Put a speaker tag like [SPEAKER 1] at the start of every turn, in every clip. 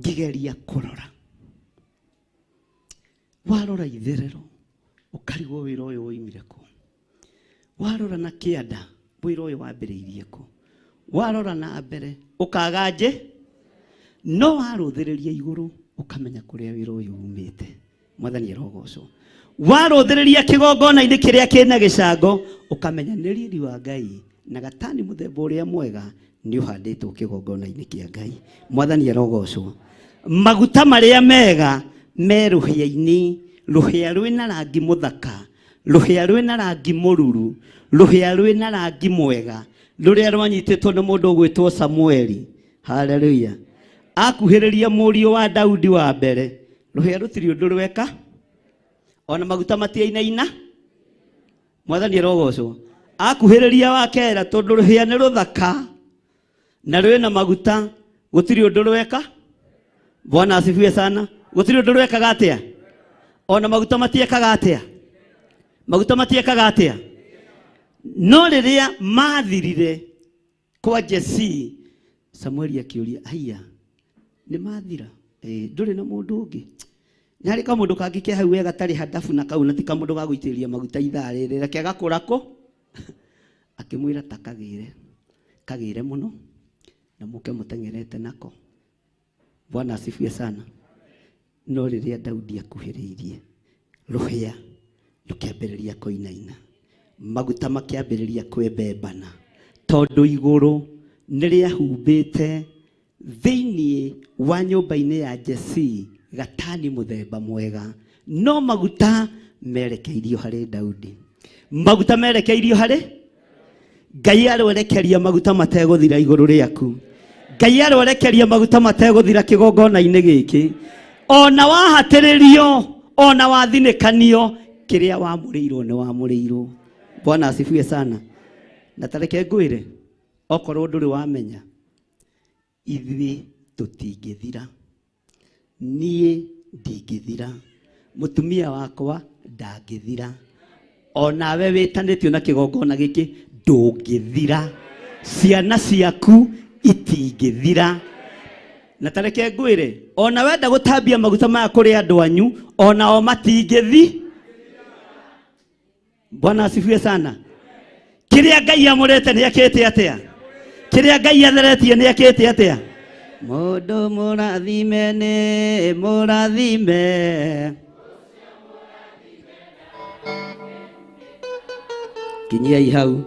[SPEAKER 1] Ngĩgeria kũrora, warora itherero ũkarigwo wĩra ũyũ woimire kũ, warora na kĩanda wĩra ũyũ wambĩrĩirie kũ, warora na mbere ũkaga nje, no warũthĩrĩria igũrũ ũkamenya kũrĩa wĩra ũyũ umĩte. Mwathani arogocwo. Warũthĩrĩria kĩgongona-inĩ kĩrĩa kĩna gĩcango ũkamenya nĩ riri wa Ngai na gatani mũthemba ũrĩa mwega nĩ ũhandĩtwo kĩgongona-inĩ kĩa Ngai. Mwathani arogocwo. Maguta marĩa mega me rũhĩa-inĩ, rũhĩa rwĩna rangi mũthaka, rũhĩa rwĩna rangi mũruru, rũhĩa rwĩna rangi mwega, rũrĩa rwanyitĩtwo nĩ mũndũ ũgwĩtwo Samueli. Haleluya. Akuhĩrĩria mũriũ wa Daudi wa mbere, rũhĩa rũtirĩ ũndũ rweka, ona maguta matiainaina. Mwathani arogocwo. Akuhĩrĩria wa kera, tondũ rũhĩa nĩ rũthaka na rwĩna maguta, gũtirĩ ũndũ rweka. Bwana asifiwe sana. Gũtirĩ ũndũ rwekaga atĩa? Ona maguta matiekaga atĩa? Maguta matiekaga atĩa? No rĩrĩa mathirire kwa Jesii, Samueli akĩũria, haiya, nĩ mathira? Ĩĩ, ndũrĩ na mũndũ ũngĩ? Nĩ harĩ kamũndũ kangĩ ke hau we gatarĩ handabu na kau na ti kamũndũ ga gũitĩrĩria maguta ithaa rĩrĩ, reke gakũra kũ? Akĩmwĩra ta kagĩre, kagĩre mũno na mũke mũteng'erete nako. Bwana asifiwe sana. No rĩrĩa Daudi akuhĩrĩirie, rũhĩa rũkĩambĩrĩria kũinaina, maguta makĩambĩrĩria kwĩmbembana, tondũ igũrũ nĩ rĩahumbĩte thĩinĩ wa nyũmba-inĩ ya Jesii gatani mũthemba mwega, no maguta merekeirio harĩ Daudi. Maguta merekeirio harĩ Ngai arorekeria maguta mategũthira igũrũ rĩaku. Ngai arorekeria maguta mategũthira kĩgongona-inĩ gĩkĩ. Ona wahatĩrĩrio, ona wathinĩkanio, kĩrĩa wamũrĩirwo nĩ wamũrĩirwo. Bwana asifiwe sana. Na tareke ngwĩre, okorwo ndũrĩ wamenya, ithuĩ tũtingĩthira. Niĩ ndingĩthira, mũtumia wakwa ndangĩthira, onawe wĩtanĩtio na kĩgongona gĩkĩ ndũngĩthira, ciana ciaku itingĩthira. Na ta reke ngwĩre, ona wenda gũtambia maguta maya kũrĩ andũ anyu, onao matingĩthi. Bwana asifiwe sana. Kĩrĩa Ngai amũrĩte nĩ akĩte atĩa? Kĩrĩa Ngai atheretie nĩ akĩte atĩa? Mũndũ mũrathime nĩ mũrathime. Kinyiai hau.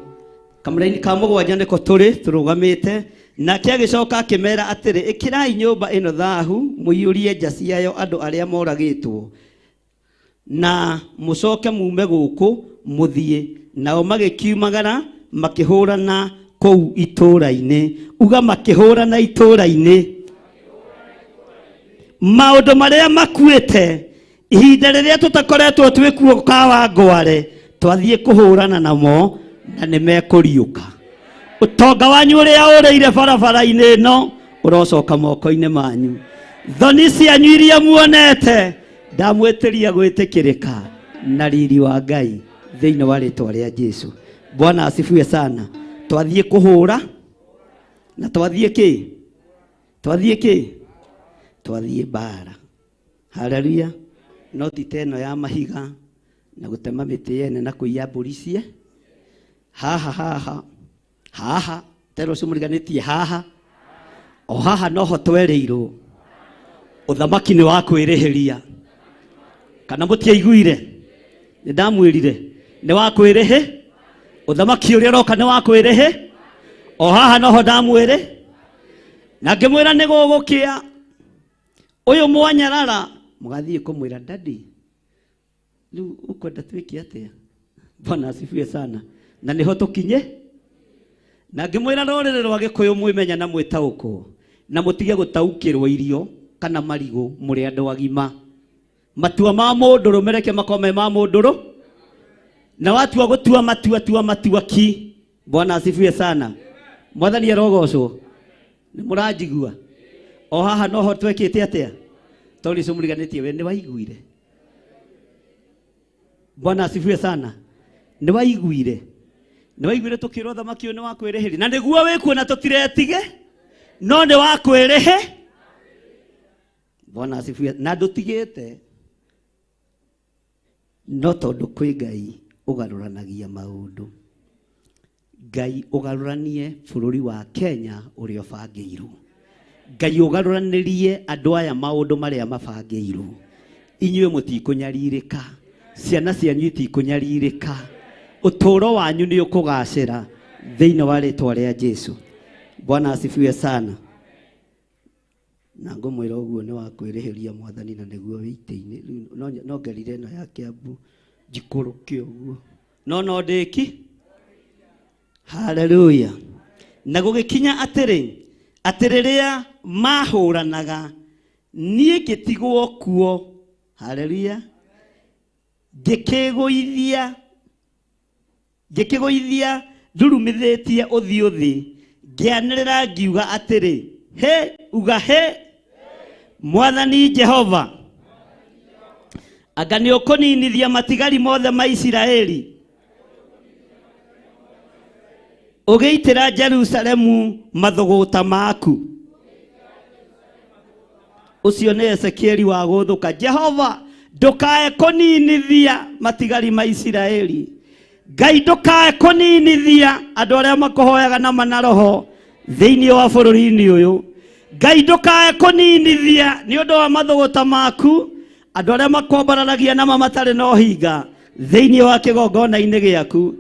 [SPEAKER 1] Kamũraini ka mũgwanja nĩko tũrĩ tũrũgamĩte. Nake agĩcoka akĩmera atĩrĩ, ĩkĩrai nyũmba ĩno thahu, mũiyũrie nja ciayo andũ arĩa moragĩtwo. Na mũcoke muume gũkũ mũthiĩ. Nao magĩkiumagara makĩhũrana kũu itũũra-inĩ. Uga makĩhũrana itũũra-inĩ. Maũndũ marĩa makuĩte ihinda rĩrĩa tũtakoretwo twĩ kuo Kawangware, twathiĩ kũhũrana namo na nĩ mekũriũka. Ũtonga wanyu ũrĩa ũrĩire barabara-inĩ ĩno ũrocoka moko-inĩ manyu. Thoni cianyu iria muonete ndamwĩtĩria gwĩtĩkĩrĩka na riri wa Ngai thĩinĩ wa rĩtwa rĩa Jesu. Bwana asifiwe sana. Twathiĩ kũhũra na twathiĩ kĩ? Twathiĩ kĩ? Twathiĩ mbara. Haleluya. No ti ta ĩno ya mahiga na gũtema mĩtĩ yene na kũiya mbũri cie haha haha haha tero ũcio mũriganĩtie haha o haha noho twerĩirwo ũthamaki nĩ wa kwĩrĩhĩria kana mũtiaiguire nĩ ndamwĩrire nĩ wa kwĩrĩhĩ ũthamaki ũrĩa ũroka nĩ wa kwĩrĩhĩ o haha noho ndamwĩrĩ na ngĩmwĩra nĩ gũgũkĩa ũyũ mwanyarara mũgathiĩ kũmwĩra dadi rĩu ũkwenda twĩke atĩa? Bwana asifiwe sana. Na nĩho tũkinye na ngĩmwĩra rũrĩrĩ rwa Gĩkũyũ mwĩmenya na mwĩtaũkwo na mũtige gũtaũkĩrwo irio kana marigũ mũrĩ andũ agima. Matua ma mũndũrũme reke makorwo me ma mũndũrũ, na watua gũtua matua tua matua ki. Bwana asifiwe sana. Mwathani arogocwo. Nĩ mũranjigua? O haha noho twekĩte atĩa? Tondũ ũcio mũriganĩtie we nĩ waiguire. Bwana asifiwe sana. Nĩ waiguire. Nĩ waiguire tũkĩrwo thamaki ũyũ nĩ wa kwĩrĩhĩria. Na nĩguo wĩkuo na tũtiretige, no nĩ wa kwĩrĩhĩ. Bwana asifiwe. Na ndũtigĩte no tondũ kwĩ Ngai ũgarũranagia maũndũ. Ngai ũgarũranie bũrũri wa Kenya ũrĩa ũbangĩirwo. Ngai ũgarũranĩrie andũ aya maũndũ marĩa mabangĩirwo. Inyuĩ mũtikũnyarirĩka, ciana cianyu itikũnyarirĩka, ũtũũro wanyu nĩ ũkũgacĩra thĩinĩ wa rĩtwa rĩa Jesu. Bwana asifiwe sana. Na ngũmwĩra ũguo nĩ wa kwĩrĩhĩria mwathani na nĩguo wĩ itĩ-inĩ. Rĩu no ngerire ĩno ya Kiambu njikũrũke ũguo no ndĩki. Haleluya. Na gũgĩkinya atĩrĩ, atĩ rĩrĩa mahũranaga niĩ ngĩtigwo kuo. Haleluya. Ngĩkĩgũithia ndurumithĩtie ũthiũ thĩ, ngĩanĩrĩra ngiuga atĩrĩ, he uga he Mwathani Jehova, anga nĩ ũkũninithia matigari mothe ma Isiraeli ũgĩitĩra Jerusalemu mathũgũta maku. Ũcio nĩ Ezekieli wa gũthũka. Jehova, ndũkae kũninithia matigari ma Isiraeli. Ngai ndũkae kũninithia andũ arĩa makũhoyaga na mana roho thĩinĩ wa bũrũri-inĩ ũyũ. Ngai ndũkae kũninithia nĩ ũndũ wa mathũgũta maku andũ arĩa makwambararagia nama matarĩ na ũhinga thĩinĩ wa kĩgongona-inĩ gĩaku.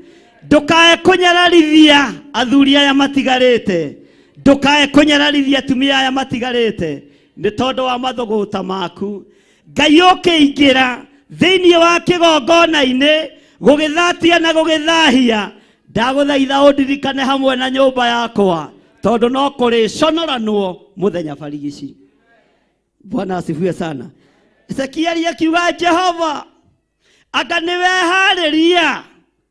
[SPEAKER 1] Ndũkae kũnyararithia athuri aya matigarĩte, ndũkae kũnyararithia atumia aya matigarĩte nĩ tondũ wa mathũgũta maku. Ngai ũkĩingĩra thĩinĩ wa kĩgongona-inĩ gũgĩthatia na gũgĩthahia, ndagũthaitha ũndirikane hamwe na nyũmba yakwa, tondũ no kũrĩconoranwo mũthenya barigici. Bwana asifiwe sana. Ezekieli akiuga, Jehova, anga nĩweharĩria,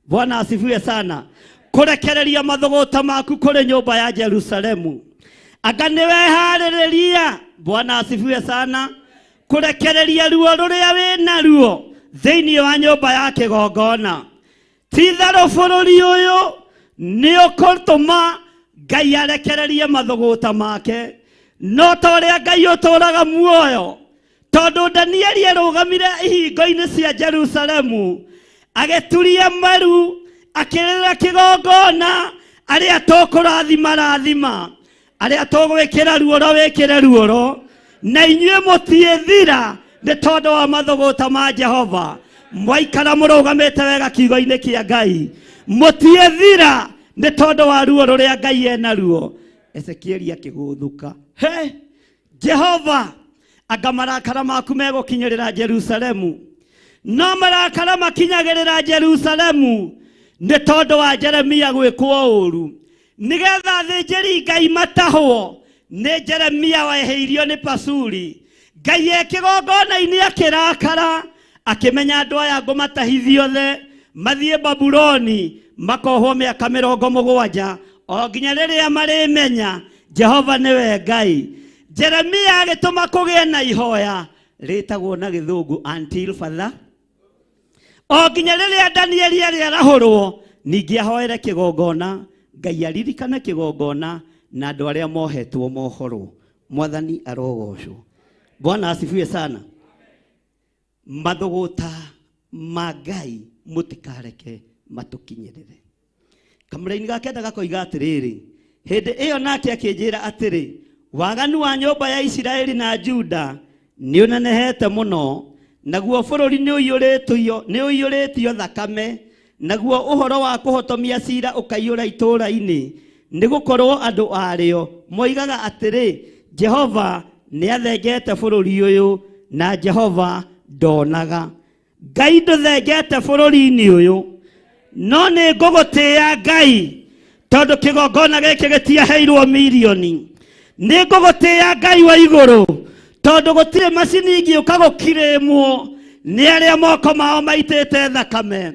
[SPEAKER 1] Bwana asifiwe sana, kũrekereria mathũgũta maku kũrĩ nyũmba ya Jerusalemu. Anga nĩweharĩrĩria, Bwana asifiwe sana, kũrekereria ruo rũrĩa wĩnaruo thĩinĩ wa nyũmba ya kĩgongona. Ti-itherũ bũrũri ũyũ nĩ ũgũtũma Ngai arekererie mathũgũta make, no ta ũrĩa Ngai ũtũũraga muoyo, tondũ Danieli arũgamire ihingo-inĩ cia Jerusalemu agĩturia maru akĩrĩra kĩgongona, arĩa tũkũrathima rathima, arĩa tũgwĩkĩra ruoro wĩkĩre ruoro, na inyuĩ mũtiĩthira nĩ tondũ wa mathũgũta ma Jehova. Mwaikara mũrũgamĩte wega kiugo-inĩ kĩa Ngai, mũtiĩthira nĩ tondũ wa ruo rũrĩa Ngai enaruo. Ezekieli akĩgũthũka, he Jehova, anga marakara maku megũkinyĩrĩra Jerusalemu? No marakara makinyagĩrĩra Jerusalemu nĩ tondũ wa Jeremia gwĩkwo ũru, nĩgetha athĩnjĩri Ngai matahwo nĩ Jeremia wehĩirio nĩ Pasuri. Ngai e kĩgongona-inĩ akĩrakara, akĩmenya andũ aya ngũmatahithia othe mathiĩ Babuloni makohwo mĩaka 70 o nginya rĩrĩa marĩmenya Jehova nĩwe Ngai. Jeremia agĩtũma kũgĩe na ihoya rĩtagwo na gĩthũngũ until father, o nginya rĩrĩa Danieli arĩarahũrwo ningĩ ahoere kĩgongona, Ngai aririkane kĩgongona na andũ arĩa mohetwo mohorwo. Mwathani arogocwo. Bwana asifiwe sana. Mathũgũta ma Ngai mũtikareke matũkinyĩrĩre. Kamũraini ga kenda gakoiga atĩrĩrĩ, hĩndĩ ĩyo nake akĩnjĩra atĩrĩ, waganu wa nyũmba ya Isiraeli na Juda nĩ ũnenehete mũno, naguo bũrũri nĩ ũiyũrĩtio thakame, naguo ũhoro wa kũhotomia cira ũkaiyũra itũũra-inĩ, nĩ gũkorwo andũ arĩo moigaga atĩrĩ, Jehova nĩ athengete bũrũri ũyũ, na Jehova ndonaga. Ngai ndũthengete bũrũri-inĩ ũyũ, no nĩ ngũgũtĩĩa Ngai, tondũ kĩgongona gĩkĩ gĩtiaheirwo mirioni. Nĩ ngũgũtĩĩa Ngai wa igũrũ, tondũ gũtirĩ macini ingĩũka gũkirĩmwo nĩ arĩa moko mao maitĩte thakame.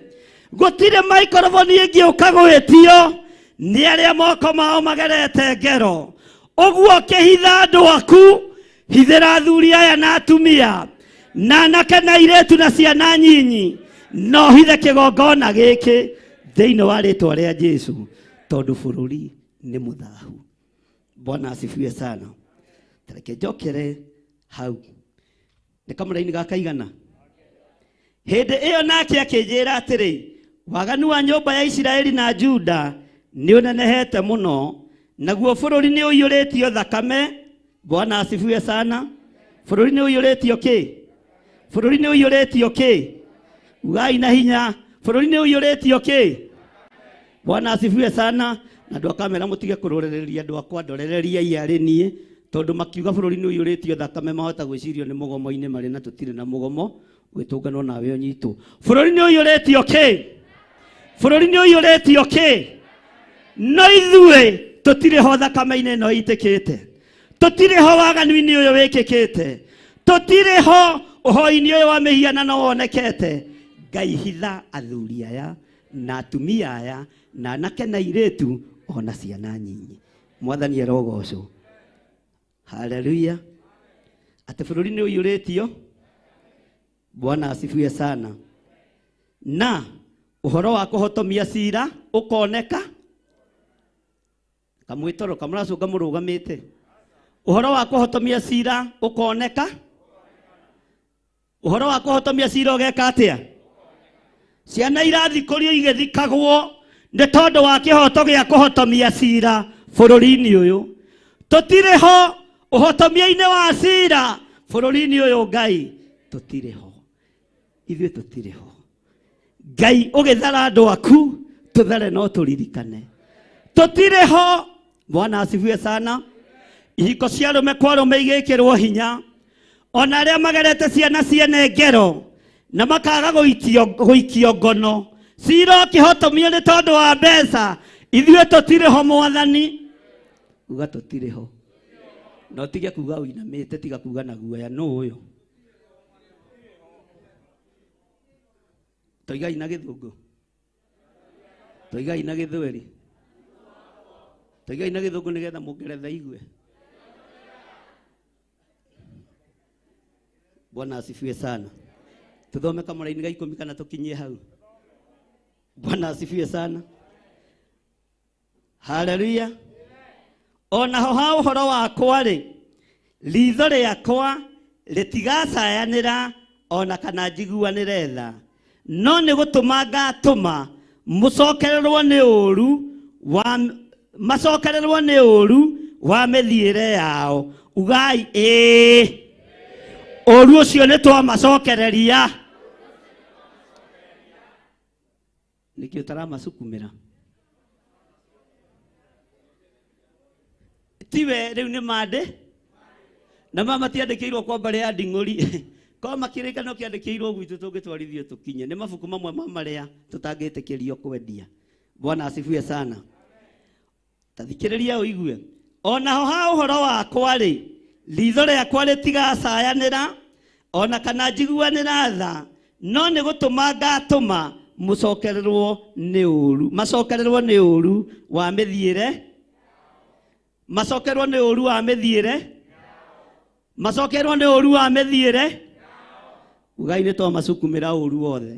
[SPEAKER 1] Gũtirĩ maikoroboni ĩngĩũka gwĩtio nĩ arĩa moko mao magerete ngero. Ũguo kĩhitha andũ aku, hithĩra athuri aya na atumia na anake na airĩtu na ciana nyinyi, na ũhithe kĩgongona gĩkĩ thĩinĩ wa rĩtwa rĩa Jesu, tondũ bũrũri nĩ mũthahu. Bwana asifiwe sana. Tareke njokere hau. Nĩ kamũraini ga kaigana. Hĩndĩ ĩyo nake akĩnjĩra atĩrĩ, waganu wa nyũmba ya Isiraeli na Juda nĩ ũnenehete mũno, naguo bũrũri nĩ ũiyũrĩtio thakame. Bwana asifiwe sana. Bũrũri nĩ ũiyũrĩtio kĩ? Bũrũri nĩ ũiyũrĩtio kĩ? Ugai na hinya, bũrũri nĩ ũiyũrĩtio kĩ? Bwana asifiwe sana. Na andũ a kamera mũtige kũrorereria andũ akwa, ndorereriai arĩ niĩ, tondũ makiuga bũrũri nĩ ũiyũrĩtio thakame mahota gwĩcirio nĩ mũgomo-inĩ marĩ na tũtirĩ na mũgomo, ũgĩtũnganwo nawe ũnyitwo. Bũrũri nĩ ũiyũrĩtio kĩ? Bũrũri nĩ ũiyũrĩtio kĩ? No ithuĩ tũtirĩ ho thakame-inĩ ĩno ĩitĩkĩte, tũtirĩ ho waganu-inĩ ũyũ wĩkĩkĩte, tũtirĩ ho ũhoi-inĩ ũyũ wa mĩhianano wonekete. Ngai hitha athuri aya na atumia aya na anake na airĩtu ona ciana nyinyi. Mwathani arogocwo. Haleluya. Atĩ bũrũri nĩ ũiyũrĩtio. Bwana asifiwe sana. Na ũhoro wa kũhotomia cira ũkoneka kamwĩtoro kamũracũnga mũrũgamĩte. Ũhoro wa kũhotomia cira ũkoneka. Ũhoro wa kũhotomia cira ũgeka atĩa? Ciana irathikũrio igĩthikagwo nĩ tondũ wa kĩhoto gĩa kũhotomia cira bũrũri-inĩ ũyũ. Tũtirĩ ho ũhotomia-inĩ wa cira bũrũri-inĩ ũyũ. Ngai, tũtirĩ ho. Ithuĩ tũtirĩ ho. Ngai, ũgĩthara andũ aku tũthare no tũririkane tũtirĩ ho. Bwana asifiwe sana. Ihiko cia arũme kwa arũme igĩkĩrwo hinya, ona arĩa magerete ciana ciene ngero na makaga gũikio ngono, cira ũkĩhotomio nĩ tondũ wa mbeca. Ithuĩ tũtirĩ ho. Mwathani, uga tũtirĩ ho. Na ũtige kuga ũinamĩte, tiga kuga na guoya. Nũ ũyũ? Toigai na gĩthũngũ, toigai na gĩthweri, toigai na gĩthũngũ nĩgetha mũngeretha igue. Bwana asifiwe sana. Tuthome kamũraini ga 10 kana tũkinyie hau. Bwana asifiwe sana. Haleluya. Onaho ha ũhoro wakwa rĩ, ritho rĩakwa rĩtigacayanĩra ona kana njiguanĩre tha, no nĩ gũtũma ngatũma mũcokererwo nĩ ũũru wa macokererwo nĩ ũũru wa mĩthiĩre yao. Ugai ĩĩ, ũũru ũcio nĩ twamacokereria. Nĩkĩ ũtaramacukumĩra? Tiwe rĩu nĩ mandĩ na ma matiandĩkĩirwo kwa mbarĩ ya nding'ũri korwo makĩrĩkano kĩandĩkĩirwo gwitũ tũngĩtwarithio tũkinye. Nĩ mabuku mamwe ma marĩa tũtangĩtĩkĩrio kwendia. Bwana asifiwe sana. Ta thikĩrĩria ũigue. Onaho ha ũhoro wakwa rĩ, ritho rĩakwa rĩtigacayanĩra ona kana njiguanĩra tha, no nĩ gũtũma ngatũma mũcokererwo nĩ ũũru, macokererwo nĩ ũũru wa mĩthiĩre, macokerwo nĩ ũũru wa mĩthiĩre, macokerwo nĩ ũũru wa mĩthiĩre. Ugai nĩ twamacukumĩra ũũru wothe,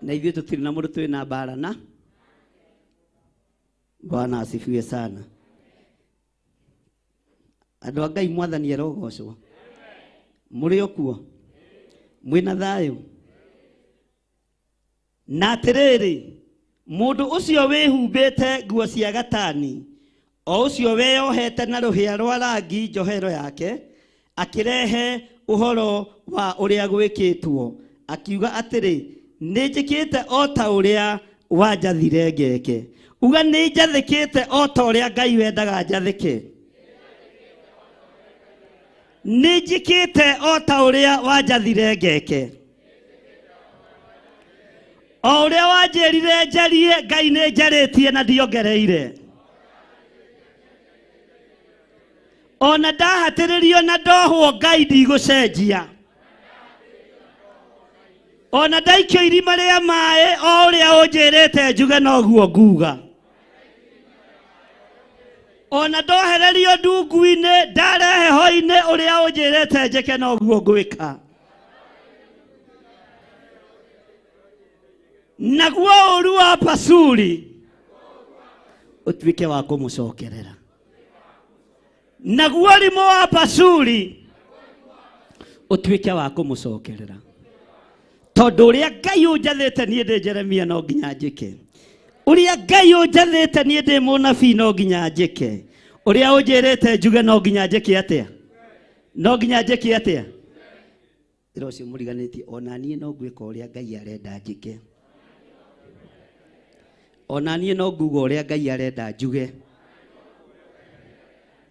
[SPEAKER 1] na ithuĩ tũtirĩ na mũndũ twĩ na mbara na. Bwana asifiwe sana. Andũ a Ngai, mwathani arogocwo. Mũrĩ o kuo mwĩna thayũ? Na atĩrĩrĩ, mũndũ ũcio wĩhumbĩte nguo cia gatani, o ũcio weyohete na rũhĩa rwa rangi njohero yake, akĩrehe ũhoro wa ũrĩa gwĩkĩtwo, akiuga atĩrĩ, nĩ njĩkĩte o ta ũrĩa wanjathire ngeke. Uga nĩ njathĩkĩte o ta ũrĩa Ngai wendaga njathĩke. Nĩ njĩkĩte o ta ũrĩa wanjathire ngeke. O ũrĩa wanjĩrire njarie, Ngai nĩ njarĩtie na ndiongereire. Ona ndahatĩrĩrio na ndohwo, Ngai ndigũcenjia. Ona ndaikio irima rĩa maĩ, o ũrĩa ũnjĩrĩte njuge noguo nguga. Ona ndohererio ndungu-inĩ, ndarehe ho-inĩ, ũrĩa ũnjĩrĩte njĩke noguo ngwĩka. Naguo ũũru wa Pasuri ũtuĩke wa kũmũcokerera, naguo ũrimũ wa Pasuri. Ũtuĩke wa kũmũcokerera. Tondũ ũrĩa Ngai ũnjathĩte niĩ ndĩ Jeremia no nginya njĩke. Ũrĩa Ngai ũnjathĩte niĩ ndĩ mũnabii no nginya njĩke. Ũrĩa ũnjĩrĩte njuge no nginya njĩke atĩa? No nginya njĩke atĩa? Wĩra ũcio mũriganĩtie ona niĩ no ngwĩka ũrĩa Ngai arenda njĩke. Ona niĩ no nguga ũrĩa Ngai arenda njuge.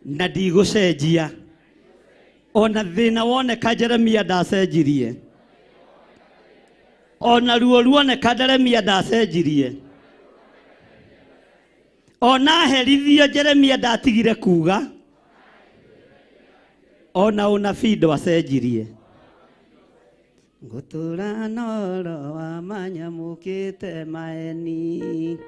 [SPEAKER 1] Na ndigũcenjia. Ona thĩna woneka Jeremia ndacenjirie. Ona ruo ruoneka Jeremia ndacenjirie. Ona herithio Jeremia ndatigire kuga. Ona ũnabii ndwacenjirie. Ngũtũra noro wa manyamũkĩte maeni.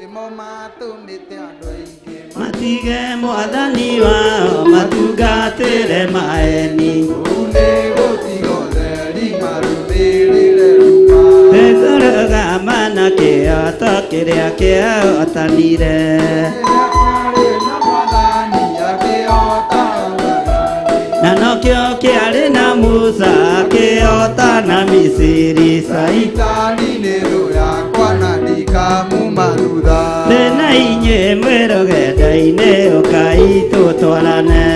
[SPEAKER 2] Nĩmo matũmĩte andũ aingĩ
[SPEAKER 1] Matige mwathani wao matungatĩre maeni.
[SPEAKER 2] Kũu nĩ gũtiga ũtheri marũmĩrĩre ruma.
[SPEAKER 1] Nĩngũrũgama na kĩhooto kĩrĩa kĩahotanire.
[SPEAKER 2] Kĩrĩa kĩarĩ na mwathani akĩhota ũragani.
[SPEAKER 1] Na nokĩo kĩarĩ na Musa akĩhota na Misiri.
[SPEAKER 2] Caitani nĩ thũ yakwa na ndikamuma thutha.
[SPEAKER 1] Thĩna inyuĩ mwĩ rũgendo-inĩ ũkai tũtwarane.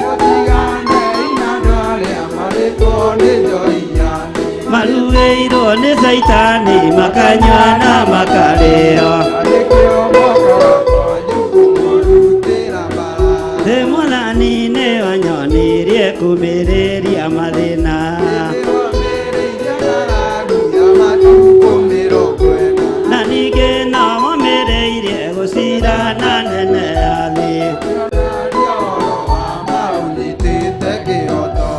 [SPEAKER 2] Mũtiganei na andũ arĩa marĩtwo nĩ njohi ya thĩ.
[SPEAKER 1] Marugĩirwo nĩ Caitani makanyua na makarĩo.
[SPEAKER 2] Na nĩkĩo mokaga kwanyu kũmũrutĩra mbara.
[SPEAKER 1] Thĩ mwathani nĩ wanyonirie kũmĩrĩria mathĩna.
[SPEAKER 2] Nĩwamĩrĩirie ng'aragu ya matukũ 40.
[SPEAKER 1] Na ningĩ no wamĩrĩirie gũcira na nene ya thĩ.
[SPEAKER 2] Ũkĩonaria ũhoro wa ma ũnyitĩte kĩhooto.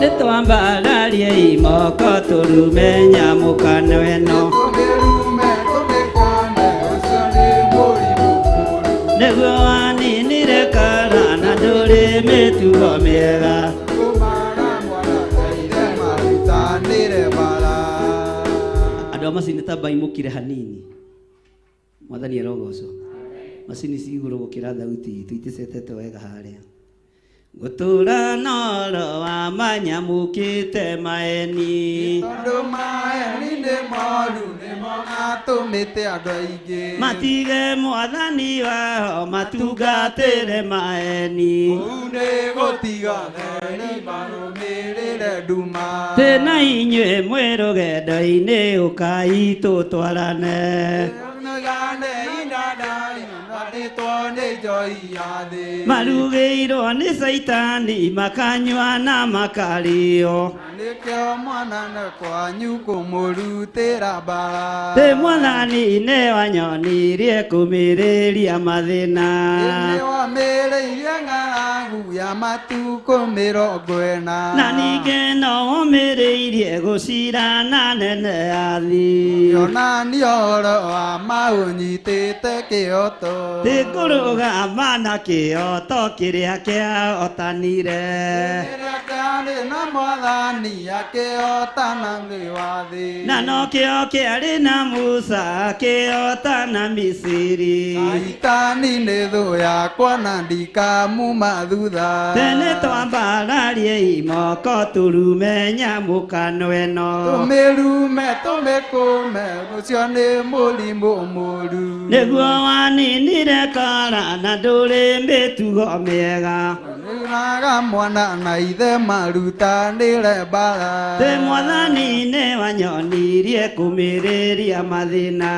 [SPEAKER 1] Nĩtwambararie imoko tũrume nyamũkano ĩno.
[SPEAKER 2] Tũmĩrume tũmĩkane ũcio nĩ mũrimũ mũũru.
[SPEAKER 1] Nĩguo waninire kara na ndũrĩ mĩtugo mĩega.
[SPEAKER 2] Tũmaga mwana na ithe marutanĩre mbara.
[SPEAKER 1] Andũ a macini ta mbaimũkire hanini. Mwathani arogocwo. Macini ci igũrũ gũkĩra thauti itũ iticetete wega harĩa. Ngũtũra noro wa manyamũkĩte maeni.
[SPEAKER 2] Tondũ maeni nĩ moru nĩmo matũmĩte andũ aingĩ.
[SPEAKER 1] Matige mwathani wao matungatĩre maeni.
[SPEAKER 2] Kũu nĩ gũtiga theri marũmĩrĩre nduma.
[SPEAKER 1] Thĩna inyuĩ mwĩ rũgendo-inĩ ũkai tũtwarane.
[SPEAKER 2] Mũtiganei na andũ arĩa marĩtwo nĩ njohi ya thĩ.
[SPEAKER 1] Marugĩirwo nĩ Caitani makanyua na makarĩo.
[SPEAKER 2] Na nĩkĩo mwana na kwanyu kũmũrutĩra mbara.
[SPEAKER 1] Thĩ mwathani nĩ wanyonirie kũmĩrĩria mathĩna.
[SPEAKER 2] Nĩwamĩrĩirie ng'aragu ya matukũ 40.
[SPEAKER 1] Na ningĩ no womĩrĩirie gũcira na nene ya thĩ.
[SPEAKER 2] Kĩonania ũhoro wa ma ũnyitĩte kĩhooto.
[SPEAKER 1] Thĩ ngũrũgama na kĩhooto kĩrĩa kĩahotanire.
[SPEAKER 2] Kĩrĩa kĩarĩ na mwathani akĩhotana thĩ wa thĩ.
[SPEAKER 1] Na nokĩo kĩarĩ na Musa akĩhota na Misiri.
[SPEAKER 2] Caitani nĩ thũ yakwa na ndikamuma thutha.
[SPEAKER 1] Tene twambararie imoko tũrume nyamũkano ĩno.
[SPEAKER 2] Tũmĩrume tũmĩkũme ũcio nĩ mũrimũ mũũru.
[SPEAKER 1] Nĩguo waninire kara na ndũrĩ mĩtugo mĩega.
[SPEAKER 2] Nĩraga mwana na ithe marutanĩre mbara.
[SPEAKER 1] Thĩ mwathani nĩ wanyonirie kũmĩrĩria mathĩna.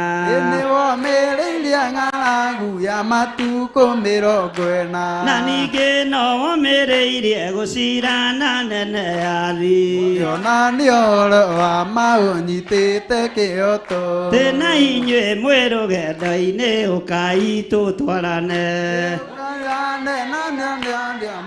[SPEAKER 2] Nĩwomĩrĩirie ng'aragu ya matukũ 40.
[SPEAKER 1] Na ningĩ no womĩrĩirie gũcira na nene ya thĩ.
[SPEAKER 2] Kĩonania ũhoro wa ma ũnyitĩte kĩhooto.
[SPEAKER 1] Thĩna inyuĩ mwĩ rũgendo-inĩ ũkai tũtwarane.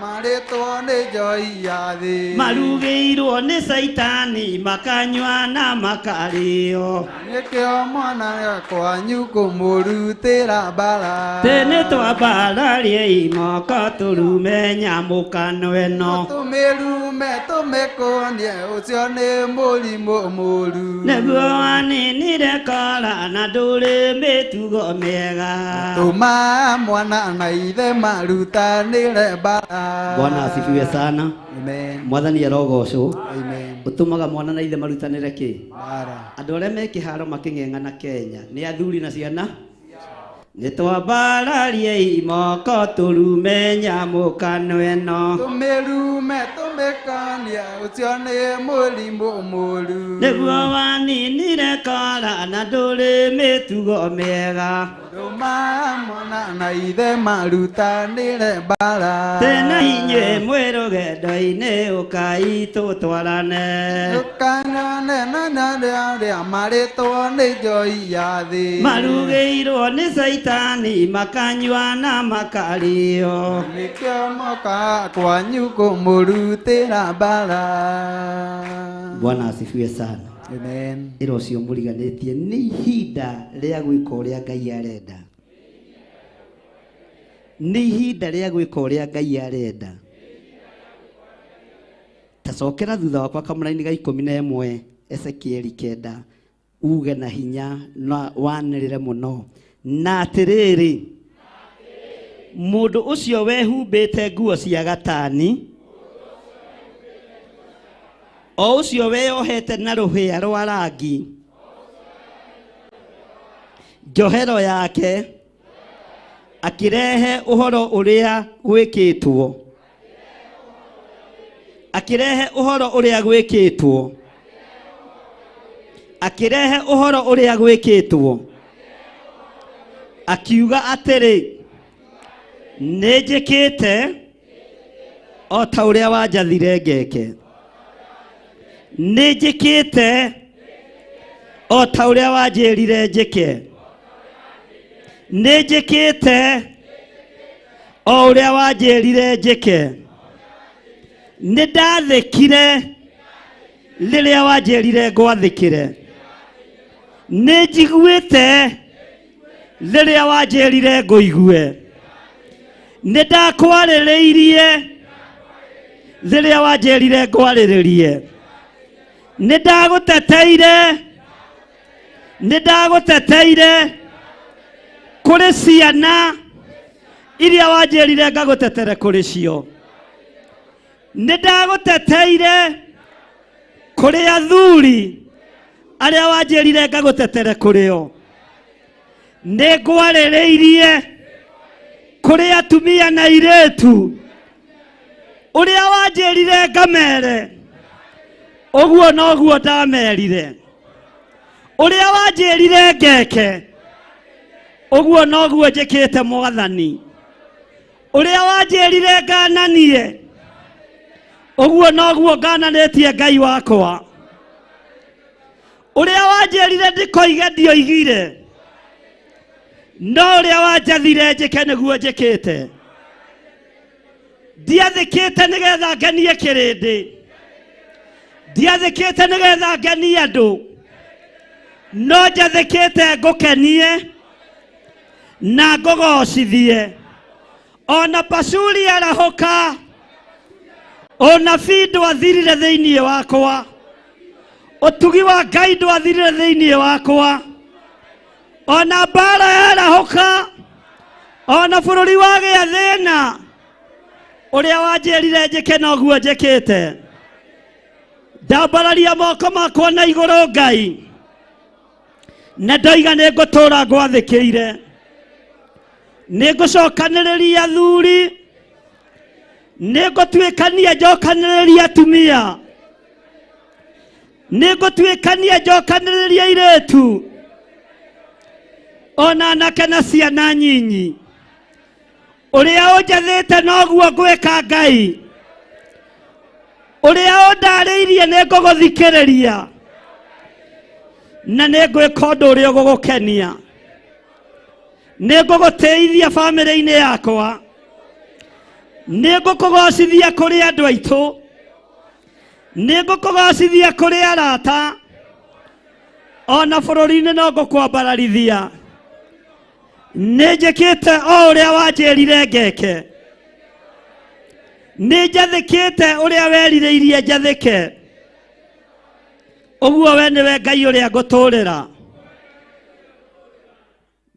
[SPEAKER 2] Marĩtwo nĩ njohi ya thĩ.
[SPEAKER 1] Marugĩirwo nĩ Caitani makanyua na makarĩo.
[SPEAKER 2] Nĩkĩo mwana kwanyu kũmũrutĩra mbara.
[SPEAKER 1] Tene twambararie imoko tũrume nyamũkano ĩno.
[SPEAKER 2] Tũmĩrume tũmĩkũnie ũcio nĩ mũrimũ mũũru.
[SPEAKER 1] Nĩguo waninire kara na ndũrĩ mĩtugo mĩega.
[SPEAKER 2] Tũma mwana na ithe marutanĩre mbara.
[SPEAKER 1] Bwana asifiwe sana.
[SPEAKER 2] Amen.
[SPEAKER 1] Mwathani arogocwo.
[SPEAKER 2] Amen.
[SPEAKER 1] Ũtũmaga mwana na ithe marutanĩre kĩ?
[SPEAKER 2] Mara.
[SPEAKER 1] Andũ arĩa me kĩharo makĩng'eng'ana Kenya nĩ athuri na ciana. Nĩ twambarariei moko tũrume nyamũkano ĩno.
[SPEAKER 2] Tũmĩrume tũmĩkanie ũcio nĩ mũrimũ mũru.
[SPEAKER 1] Nĩguo waninire kora na ndũrĩ mĩtugo mĩega.
[SPEAKER 2] Ndũmamona na ithe marutanĩre mbara.
[SPEAKER 1] Tena inyuĩ mwĩ rũgendo-inĩ ũkai tũtwarane.
[SPEAKER 2] Ndũkanane na arĩa marĩtwo nĩ njoi ya thĩ.
[SPEAKER 1] Marugĩirwo nĩ caitani makanyua na makarĩo.
[SPEAKER 2] Nĩkĩo moka kwanyu kũmũrutĩra mbara.
[SPEAKER 1] Bwana asifiwe sana.
[SPEAKER 2] Amen.
[SPEAKER 1] Ĩra ũcio mũriganĩtie nĩ ihinda rĩa gwĩka ũrĩa Ngai arenda. Nĩ ihinda rĩa gwĩka ũrĩa Ngai arenda. Tacokera thutha wakwa kamũraini ga 11 Ezekieli 9 uge na hinya na wanĩrĩre mũno na atĩrĩrĩ mũndũ ũcio wehumbĩte nguo cia gatani o ũcio weyohete na rũhĩa rwa rangi njohero yake akĩrehe ũhoro ũrĩa gwĩkĩtwo akĩrehe ũhoro ũrĩa gwĩkĩtwo akĩrehe ũhoro ũrĩa gwĩkĩtwo akiuga atĩrĩ nĩ njĩkĩte o ta ũrĩa wanjathire ngeke nĩ njĩkĩte o ta ũrĩa wanjĩrire njĩke nĩ njĩkĩte o ũrĩa wanjĩrire njĩke nĩ ndathĩkire rĩrĩa wanjĩrire ngwathĩkĩre nĩ njiguĩte rĩrĩa wanjĩrire ngũigue nĩ ndakwarĩrĩirie rĩrĩa wanjĩrire ngwarĩrĩrie nĩ ndagũteteire nĩ ndagũteteire kũrĩ ciana iria wanjĩrire ngagũtetere kũrĩ cio nĩ ndagũteteire kũrĩ athuri arĩa wanjĩrire ngagũtetere kũrĩ o nĩ ngwarĩrĩirie kũrĩ atumia na airĩtu ũrĩa wanjĩrire ngamere ũguo noguo ndamerire ũrĩa wanjĩrire ngeke ũguo noguo njĩkĩte mwathani ũrĩa wanjĩrire ngananie ũguo noguo ngananĩtie Ngai wakwa ũrĩa wanjĩrire ndikoige ndioigire no ũrĩa wanjathire njĩke nĩguo njĩkĩte ndiathĩkĩte nĩgetha ngenie kĩrĩndĩ ndiathĩkĩte nĩgetha ngenie andũ no njathĩkĩte ngũkenie na ngũgocithie ona Pashuri arahũka ũnabii ndwathirire thĩinĩ wakwa ũtugi wa Ngai ndwathirire thĩinĩ wakwa ona mbara yarahũka ona bũrũri wagĩa thĩna ũrĩa wanjĩrire njĩke noguo njĩkĩte ndambararia moko makwa na igũrũ Ngai na ndoiga nĩ ngũtũũra ngwathĩkĩire nĩ ngũcokanĩrĩria athuri nĩ ngũtuĩkania njokanĩrĩria atumia nĩ ngũtuĩkania njokanĩrĩria airĩtu ona anake na ciana nyinyi ũrĩa ũnjathĩte noguo ngwĩka Ngai ũrĩa ũndarĩirie nĩ ngũgũthikĩrĩria na nĩ ngwĩka ũndũ ũrĩa ũgũgũkenia nĩ ngũgũtĩithia bamĩrĩ-inĩ yakwa nĩ ngũkũgocithia kũrĩ andũ aitũ nĩ ngũkũgocithia kũrĩ arata ona bũrũri-inĩ no ngũkwambararithia nĩ njĩkĩte o ũrĩa wanjĩrire ngeke nĩ njathĩkĩte ũrĩa werirĩirie njathĩke ũguo we nĩwe Ngai ũrĩa ngũtũũrĩra.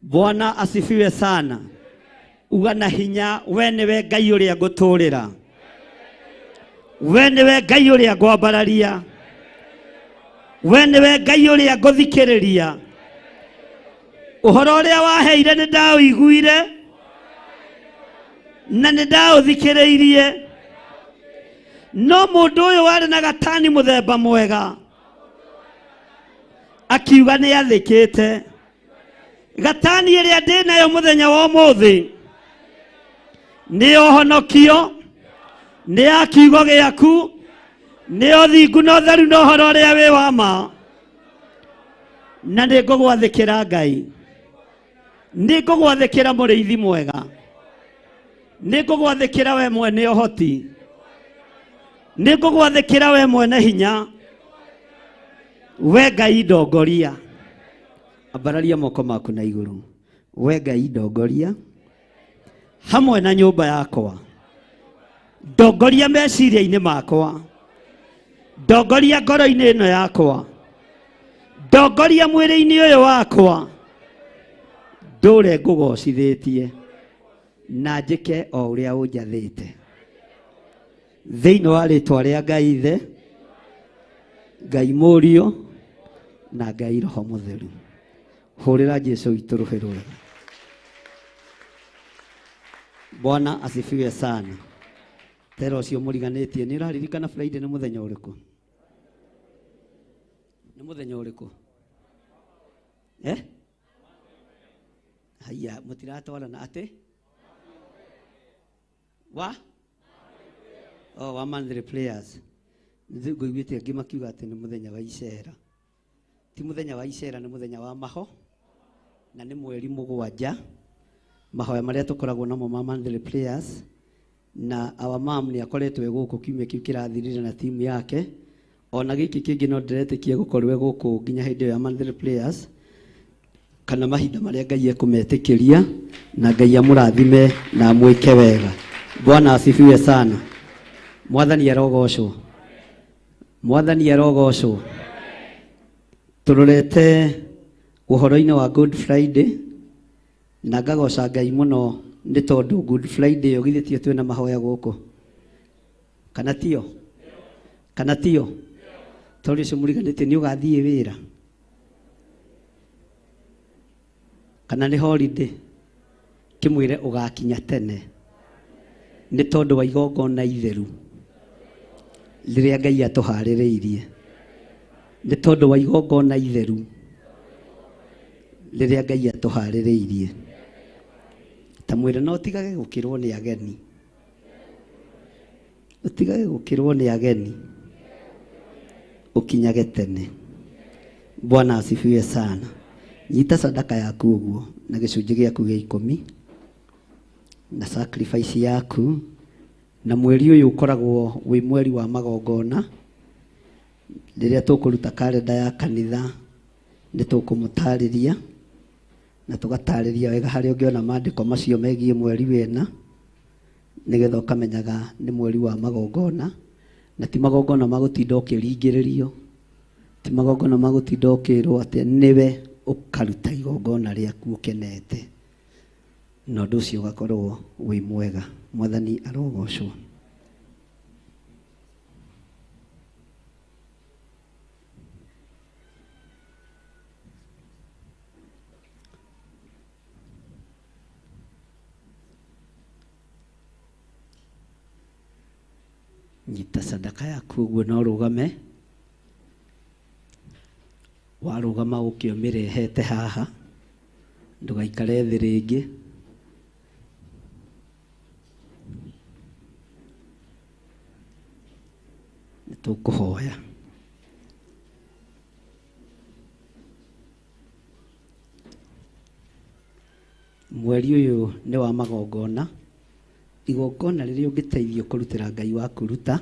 [SPEAKER 1] Bwana asifiwe sana. Uga na hinya, we nĩwe Ngai ũrĩa ngũtũũrĩra, we nĩwe Ngai ũrĩa ngwambararia, we nĩwe Ngai ũrĩa ngũthikĩrĩria. Ũhoro ũrĩa waheire nĩ ndaũiguire na nĩ ndaũthikĩrĩirie. No mũndũ ũyũ warĩ na gatani mũthemba mwega akiuga nĩ athĩkĩte. Gatani ĩrĩa ndĩ nayo mũthenya wa ũmũthĩ nĩ ũhonokio, nĩ ya kiugo gĩaku, nĩ ũthingu na ũtheru na ũhoro ũrĩa wĩ wa ma, na nĩ ngũgwathĩkĩra Ngai, nĩ ngũgwathĩkĩra mũrĩithi mwega, nĩ ngũgwathĩkĩra we mwene ũhoti, nĩ ngũgwathĩkĩra we mwene hinya, we Ngai ndongoria. Ambararia moko maku na igũrũ. We Ngai ndongoria hamwe na nyũmba yakwa, ndongoria meciria-inĩ makwa, ndongoria ngoro-inĩ ĩno yakwa, ndongoria mwĩrĩ-inĩ ũyũ wakwa, ndũre ngũgocithĩtie na njĩke o ũrĩa ũnjathĩte. Thĩinĩ wa rĩtwa rĩa Ngai Ithe, Ngai Mũriũ na Ngai Roho Mũtheru. Hũrĩra Jesu witũ rũhĩ rwega. Bwana asifiwe sana. Tera ũcio mũriganĩtie, nĩ ũraririkana Friday nĩ mũthenya ũrĩkũ? Nĩ mũthenya ũrĩkũ? Eh? Haiya, mũtiratwarana atĩ? Wa? Oh, wa monthly prayers. Ngũiguĩte angĩ makiuga atĩ nĩ mũthenya wa icera. Ti mũthenya wa icera, nĩ mũthenya wa maho, na nĩ mweri 7, mahoya marĩa tũkoragwo namo ma monthly prayers. Na our mom nĩ akoretwo e gũkũ kiumia kĩu kĩrathirire na timu yake, ona gĩkĩ kĩngĩ no ndĩretĩkia gũkorwo e gũkũ nginya hĩndĩ ĩyo ya monthly prayers, kana mahinda marĩa Ngai ekũmetĩkĩria, na Ngai amũrathime na amwĩke wega. Bwana asifiwe sana. Mwathani arogocwo. Mwathani arogocwo. Tũrorete ũhoro-inĩ wa Good Friday, na ngagoca Ngai mũno nĩ tondũ Good Friday ĩyo githĩ tiyo twĩna mahoya gũkũ, kana tiyo? Kana tiyo? Tondũ ũcio mũriganĩtie nĩ ũgathiĩ wĩra kana nĩ holiday, kĩmwĩre ũgakinya tene nĩ tondũ wa igongona itheru rĩrĩa Ngai atũharĩrĩirie, nĩ tondũ wa igongona itheru rĩrĩa Ngai atũharĩrĩirie. Ta mwĩre no ũtigage gũkĩrwo nĩ ageni, ũtigage gũkĩrwo nĩ ageni, ũkinyage tene. Bwana asifiwe sana. Nyita sadaka yaku ũguo na gĩcunjĩ gĩaku gĩa 10 na sacrifice yaku. Na mweri ũyũ ũkoragwo wĩ mweri wa magongona. Rĩrĩa tũkũruta kalenda ya kanitha nĩ tũkũmũtarĩria na tũgatarĩria wega harĩa ũngĩona maandĩko macio megiĩ mweri wena, nĩgetha ũkamenyaga nĩ mweri wa magongona, na ti magongona ma gũtinda ũkĩringĩrĩrio, ti magongona ma gũtinda ũkĩrwo atĩ nĩwe ũkaruta igongona rĩaku ũkenete, na ũndũ ũcio ũgakorwo wĩ mwega. Mwathani arogocwo. Nyita sadaka yaku ũguo na ũrũgame. Warũgama ũke ũmĩrehete haha, ndũgaikare thĩ rĩngĩ. Nĩ tũkũhoya. Mweri ũyũ nĩ wa magongona. Igongona rĩrĩa ũngĩteithio kũrutĩra Ngai waku ruta,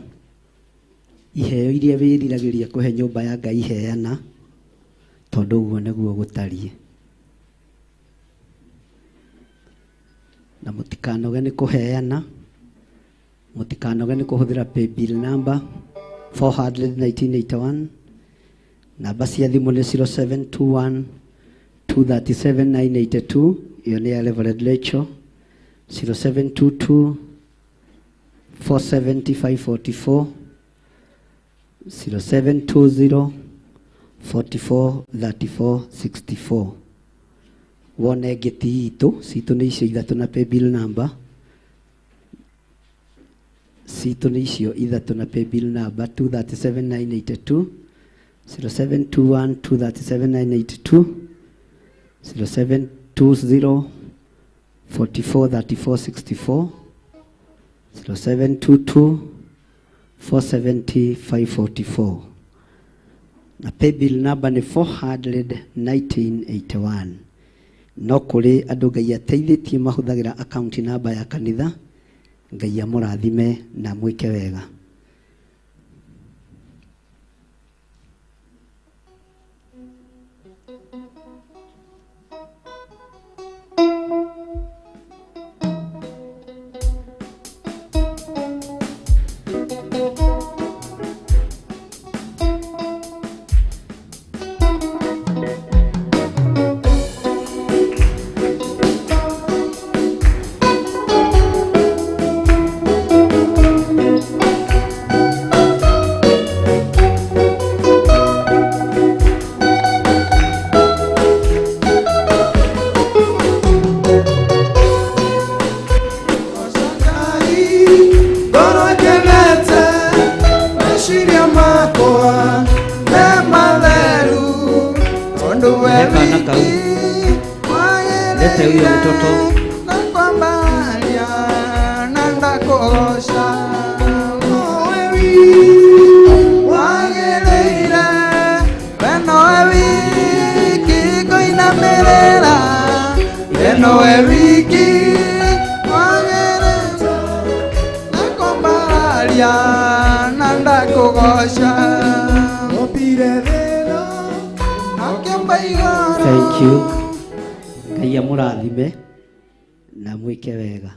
[SPEAKER 1] iheo iria wĩriragĩria kũhe nyũmba ya Ngai heana, tondũ ũguo nĩguo gũtariĩ. Na mũtikanoge nĩ kũheana, mũtikanoge nĩ kũhũthĩra paybill number 41981. Namba cia thimũ nĩ 0721 237 982. Ĩyo nĩ ya Reverend Rachel. 0722 470 544, 0720 44 34 64. Wone ngĩti itũ citũ nĩ icio ithatũ na paybill number citũ nĩ icio ithatũ na paybill number 237982, 0721 237982, 0720 44 34 64, 0722 470 544, na paybill number nĩ 41981. No kũrĩ andũ Ngai ateithĩtie mahũthagĩra account number ya kanitha. Ngai amũrathime na mwĩke wega.
[SPEAKER 2] Ngoro ngenete, meciria makwa me matheru, tondũ we
[SPEAKER 1] Kana kau.
[SPEAKER 2] wiki
[SPEAKER 1] Lete huyo mtoto.
[SPEAKER 2] Na kwambaria na ndakũgoca. Nowe wiki wagĩrĩire, we nowe wiki ngũinamĩrĩra, we nowe wiki wagĩrĩire na kwambaria na ndakũgoca. Ũmbire thĩna akĩmba igũrũ.
[SPEAKER 1] Thank you. Ngai amũrathime na mwĩke wega.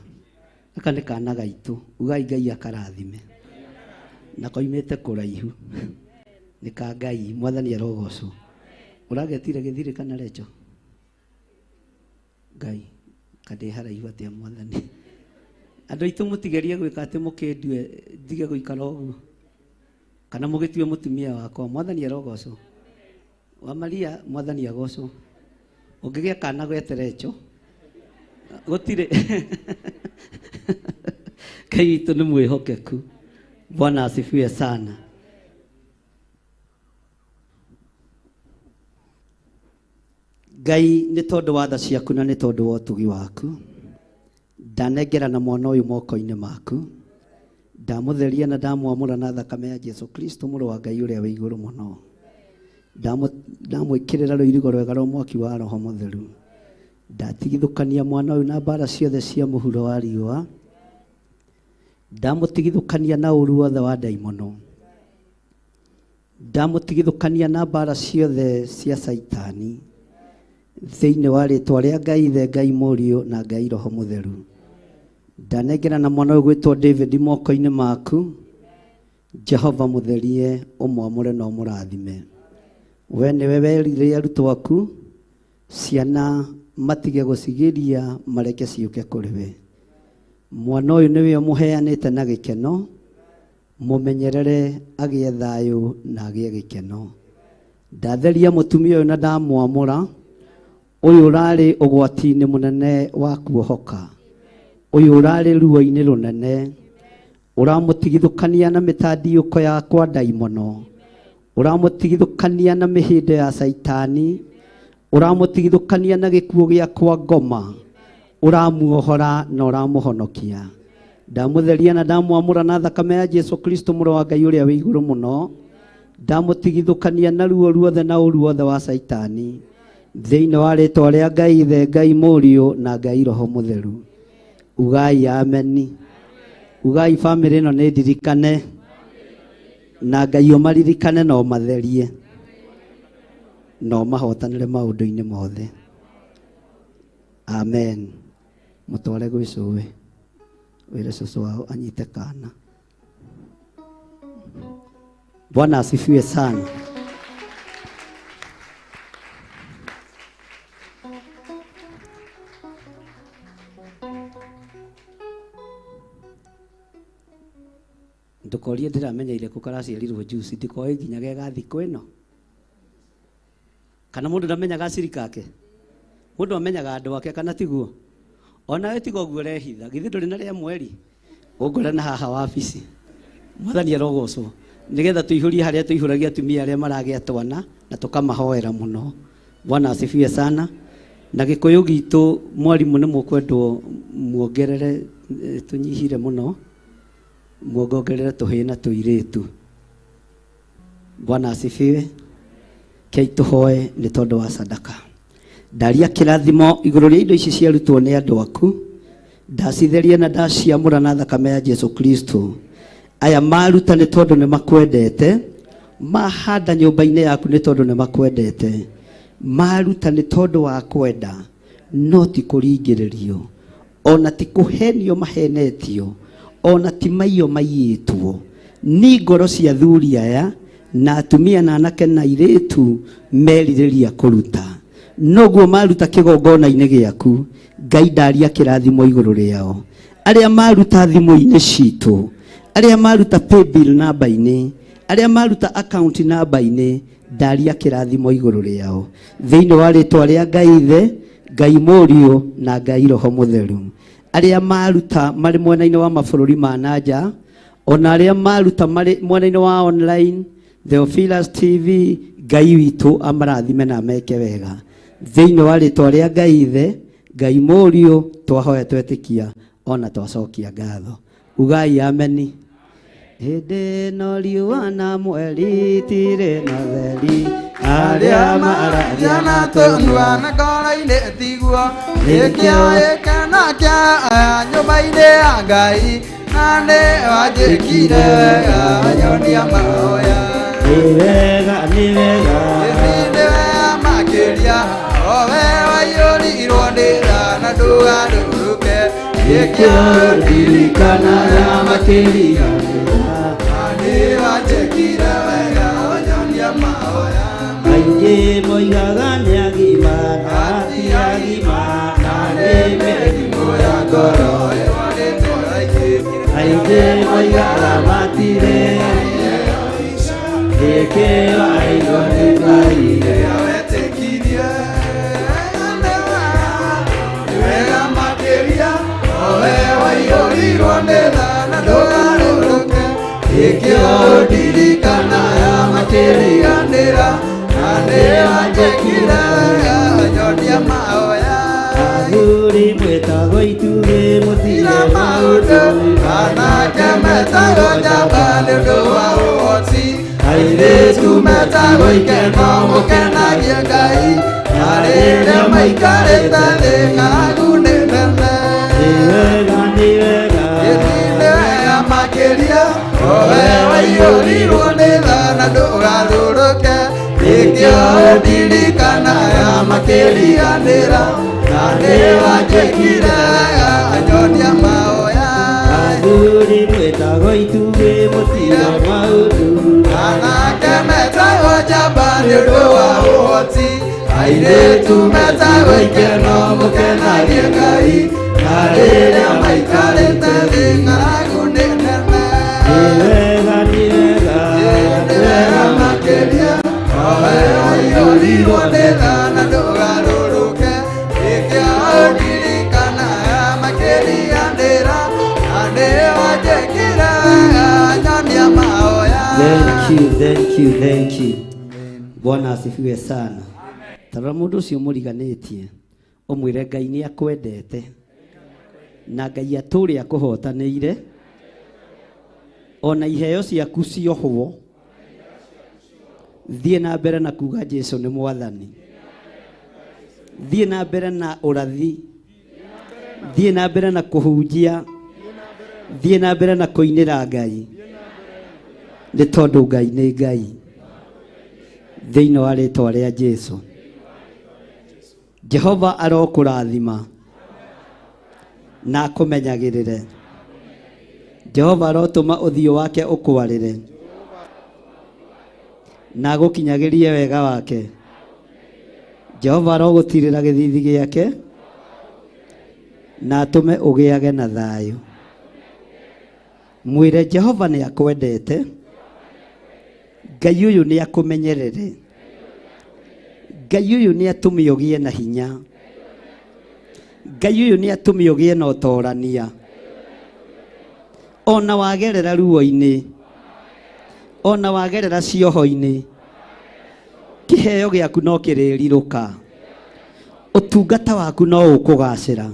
[SPEAKER 1] Gaka nĩ kana gaitũ, ugai Ngai akarathime, na koimĩte kũraihu, nĩ ka Ngai. Mwathani arogocwo. Ũragetire gĩthirĩ kana recho? Ngai kandĩ haraihu atĩa Mwathani. Andũ aitũ, mũtigerie gwĩka atĩ mũkĩndue ndige gũikara ũguo kana mũgĩtue mũtumia wakwa. Mwathani arogocwo. Wa Maria, Mwathani agocwo. Ũngĩgĩa kana gweterecho gũtirĩ. Ngai witũ nĩ mwĩhokeku. Bwana asifiwe sana. Ngai, nĩ tondũ wa tha ciaku na nĩ tondũ wa ũtugi waku, ndanengerana mwana ũyũ moko-inĩ maku. Ndamũtheria na ndamwamũra na thakame ya Jesu Kristo, mũrũ wa Ngai ũrĩa wĩ igũrũ mũno. Ndamwĩkĩrĩra rũirigo rwega rwa mwaki wa Roho Mũtheru. Ndatigithũkania mwana ũyũ na mbara ciothe cia mũhuro wa riũa. Ndamũtigithũkania na ũru wothe wa ndaimono. Ndamũtigithũkania na mbara ciothe cia Saitani, thĩinĩ wa rĩtwa rĩa Ngai Ithe, Ngai Mũriũ na Ngai Roho Mũtheru. Ndanengerana mwana ũyũ gwĩtwo David moko-inĩ maku. Jehova, mũtherie, ũmwamũre na ũmũrathime. We nĩwe werire arutwo aku ciana matige gũcigiria, mareke ciũke kũrĩ we. Mwana ũyũ nĩwe ũmũheanĩte na gĩkeno. Mũmenyerere agĩe thayũ na agĩe gĩkeno. Ndatheria mũtumia ũyũ na ndamwamũra. Ũyũ ũrarĩ ũgwati-inĩ mũnene wa kuohoka, ũyũ ũrarĩ ruo-inĩ rũnene, ũramũtigithũkania na mĩtandiũko yakwa ndaimono, ũramũtigithũkania na mĩhĩndo ya Saitani, ũramũtigithũkania na gĩkuũ gĩa kwa ngoma, ũramuohora na ũramũhonokia. Ndamũtheria na ndamwamũra na thakame ya Jesu Kristo, mũrũ wa Ngai ũrĩa wĩ igũrũ mũno. Ndamũtigithũkania na ruo ruothe na ũru wothe wa Saitani, thĩinĩ wa rĩtwa rĩa Ngai Ithe, Ngai Mũriũ na Ngai Roho Mũtheru. Ugai ameni. Ugai bamĩrĩ ĩno nĩ ndirikane, na Ngai ũmaririkane na ũmatherie na ũmahotanĩre maũndũ-inĩ mothe. Amen. Mũtware gwĩ cũwe, wĩre cũcũ wao anyite kana. Bwana asifiwe sana. Ndukorie ndiramenyeire kũ karaciarirwo juice ndikoĩ nginya ge thikũ ĩno. Kana mũndũ ndamenyaga acirika ake? Mũndũ amenyaga andũ ake kana tiguo? Onawe tiga ũguo ũrehitha, githĩ ndũrĩ na rĩa mweri? Ũngore na haha wabici. Mwathani arogocwo. Nigetha tuihurie haria tuihuragia atumia aria maragĩa twana na tukamahoera muno. Bwana asifiwe sana. Na gikuyu gitu mwarimu ni mukwendwo muongerere tunyihire muno, muongerere tuhii na tuiritu. Bwana asifiwe. Kei tuhoe ni tondu wa sadaka. Ndaria kirathimo iguru ria indo ici ciarutwo ni andu aku, ndacitheria na ndaciamũra na thakame ya Jesu Kristo. Aya maruta nĩ tondũ nĩ makwendete, mahanda nyũmba-inĩ yaku nĩ tondũ nĩ makwendete, maruta nĩ tondũ wa kwenda, no ti kũringĩrĩrio, ona ti kũhenio mahenetio, ona ti maiyo maiyĩtwo. Ni ngoro cia thuri aya na atumia na anake na airĩtu merirĩria kũruta, noguo maruta kĩgongona-inĩ gĩaku. Ngai ndaria kĩrathimo igũrũ rĩao. Arĩa maruta thimũ-inĩ citũ, arĩa maruta paybill namba-inĩ, arĩa maruta account namba-inĩ, ndaria kĩrathimo igũrũ rĩao thĩinĩ wa rĩtwa rĩa Ngai Ithe, Ngai Mũriũ na Ngai Roho Mũtheru. Arĩa maruta marĩ mwena-inĩ wa mabũrũri ma nanja, ona arĩa maruta marĩ mwena-inĩ wa online, Theophilus TV, Ngai witũ amarathime na meke wega thĩinĩ wa rĩtwa rĩa Ngai Ithe, Ngai Mũriũ, twahoya twetĩkia ona twacokia ngatho. Ugai ameni. Hĩndĩ ĩno riũa na mweri itirĩ na theri, arĩa mararia
[SPEAKER 2] na tũnua na ngoro-inĩ tiguo, nĩkĩo gĩkeno kĩa aya nyũmba-inĩ ya Ngai, na nĩ wanjĩkire wega wanyonia mahoya.
[SPEAKER 1] Nĩ wega, nĩ wega,
[SPEAKER 2] nĩ wega makĩria, o we waiyũrirwo nĩ tha na ndũgarũrũke,
[SPEAKER 1] nĩkĩo ndirikanaga makĩria.
[SPEAKER 2] Nĩ wanjĩkire wega wanyonia mahoya.
[SPEAKER 1] Aingĩ moigaga nĩ agima na ti agima, na nĩ
[SPEAKER 2] mĩrimũ ya ngoro ĩrwarĩtwo aingĩ.
[SPEAKER 1] Aingĩ moigaga matirĩ, nĩkĩo aigua nĩ Ngai.
[SPEAKER 2] Rĩrĩa wetĩkirie nĩ wega makĩria, o we waiyũrirwo nĩ tha na ndũgarũrũke, nĩkĩo ndirikanaga makĩriganĩra, na nĩ wanjĩkire wega wanyonia mahoya.
[SPEAKER 1] Athuri mwĩtagwo itugĩ mũtirĩ
[SPEAKER 2] maũndũ, anake metagwo njamba nĩ ũndũ wa ũhoti, airĩtu metagwo ikeno mũkenagie Ngai, na rĩrĩa maikarĩte thĩ ng'aragu nĩ nene.
[SPEAKER 1] Nĩ wega, nĩ wega,
[SPEAKER 2] nĩ wega makĩria, o we waiyũrirwo nĩ tha na ndũgarũrũke, nĩkĩo ndirikanaga makĩriganĩra, na nĩ wanjĩkire wega anyonia mahoya.
[SPEAKER 1] Athuri mwĩtagwo itugĩ mũtirĩ maũndũ,
[SPEAKER 2] anake metagwo njamba nĩ ũndũ wa ũhoti, airĩtu metagwo ikeno mũkenagie Ngai, na rĩrĩa maikarĩte thĩ ng'aragu nĩ nene.
[SPEAKER 1] Nĩ wega, nĩ wega,
[SPEAKER 2] nĩ wega makĩria, o we waiyũrirwo nĩ tha na ndũgarũrũke, nĩkĩo ndirikanaga makĩriganĩra, na nĩ wanjĩkire wega nyonia mahoya.
[SPEAKER 1] Thank you, thank you, thank you. Bwana asifiwe sana. Tarora mũndũ ũcio mũriganĩtie, ũmwĩre Ngai nĩ akwendete, na Ngai atũre akũhotanĩire, ona iheo ciaku ciohwo, thiĩ na mbere na kuga Jesu nĩ mwathani, thiĩ na mbere na ũrathi, thiĩ na mbere na kũhunjia, thiĩ na mbere na kũinĩra Ngai, nĩ tondũ Ngai nĩ Ngai. Thĩinĩ wa rĩtwa rĩa Jesu, Jehova arokũrathima na akũmenyagĩrĩre. Jehova arotũma ũthiũ wake ũkwarĩre na agũkinyagĩrie wega wake. Jehova arogũtirĩra gĩthithi gĩake na atũme ũgĩage na thayũ. Mwĩre Jehova nĩ akwendete. Ngai ũyũ nĩ akũmenyerere. Ngai ũyũ nĩ atũme ũgĩe na hinya. Ngai ũyũ nĩ atũme ũgĩe na ũtorania. Ona wagerera ruo-inĩ, ona wagerera cioho-inĩ, kĩheo gĩaku no kĩrĩrirũka. Ũtungata waku no ũkũgacĩra.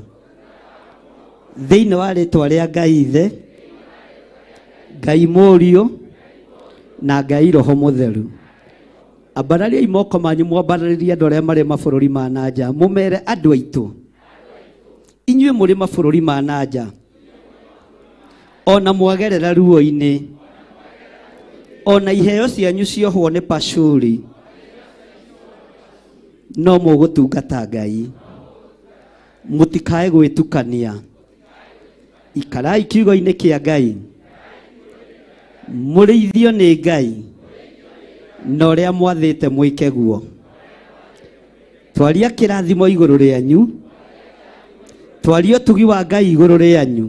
[SPEAKER 1] Thĩinĩ wa rĩtwa rĩa Ngai Ithe, Ngai Mũriũ, na Ngai Roho Mũtheru. Ambarariai moko manyu mwambararirie andũ arĩa marĩ mabũrũri ma na nja, mũmere andũ aitũ, inyuĩ mũrĩ mabũrũri ma na nja, ona mwagerera ruo-inĩ, ona iheo cianyu ciohwo nĩ pacuri, no mũgũtungata Ngai. Mũtikae gwĩtukania. Ikarai kiugo-inĩ kĩa Ngai. Mũrĩithio nĩ Ngai na ũrĩa mwathĩte mwĩke guo. Twaria kĩrathimo igũrũ rĩanyu, twaria ũtugi wa Ngai igũrũ rĩanyu,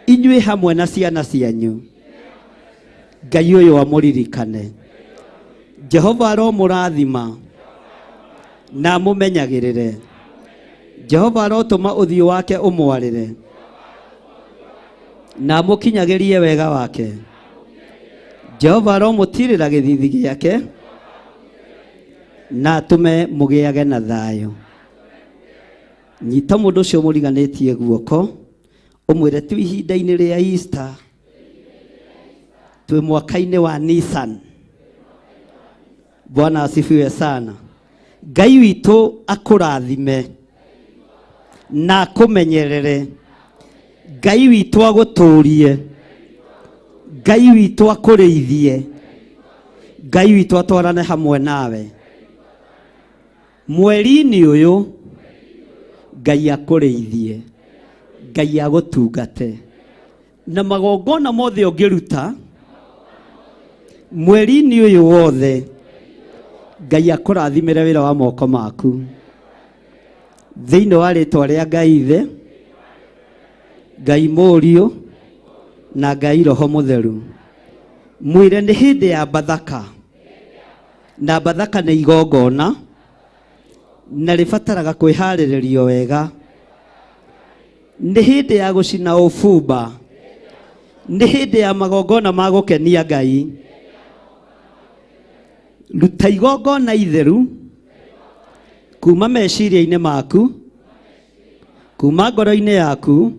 [SPEAKER 1] inyuĩ hamwe na ciana cianyu. Ngai ũyũ amũririkane. Jehova aromũrathima na amũmenyagĩrĩre. Jehova arotũma ũthiũ wake ũmwarĩre na amũkinyagĩrie wega wake. Jehova aromũtirĩra gĩthithi gĩake na atũme mũgĩage na thayũ. Nyita mũndũ ũcio mũriganĩtie guoko, ũmwĩre tu ihinda-inĩ rĩa Easter, twĩ mwaka-inĩ wa Nissan. Bwana asifiwe sana. Ngai witũ akũrathime na akũmenyerere. Ngai witũ agũtũrie. Ngai witũ akũrĩithie. Ngai witũ atwarane hamwe nawe. Mweri-inĩ ũyũ Ngai akũrĩithie, Ngai agũtungate, na magongona mothe ũngĩruta mweri-inĩ ũyũ wothe, Ngai akũrathimĩre wĩra wa moko maku. Thĩinĩ wa rĩtwa rĩa Ngai Ithe, Ngai Mũriũ, na Ngai Roho Mũtheru. Mwĩre nĩ hĩndĩ ya Bathaka, na Bathaka nĩ igongona na rĩbataraga kwĩharĩrĩrio wega. Nĩ hĩndĩ ya gũcina ũbumba, nĩ hĩndĩ ya magongona ma gũkenia Ngai. Ruta igongona itheru kuma meciria-inĩ maku, kuma ngoro-inĩ yaku,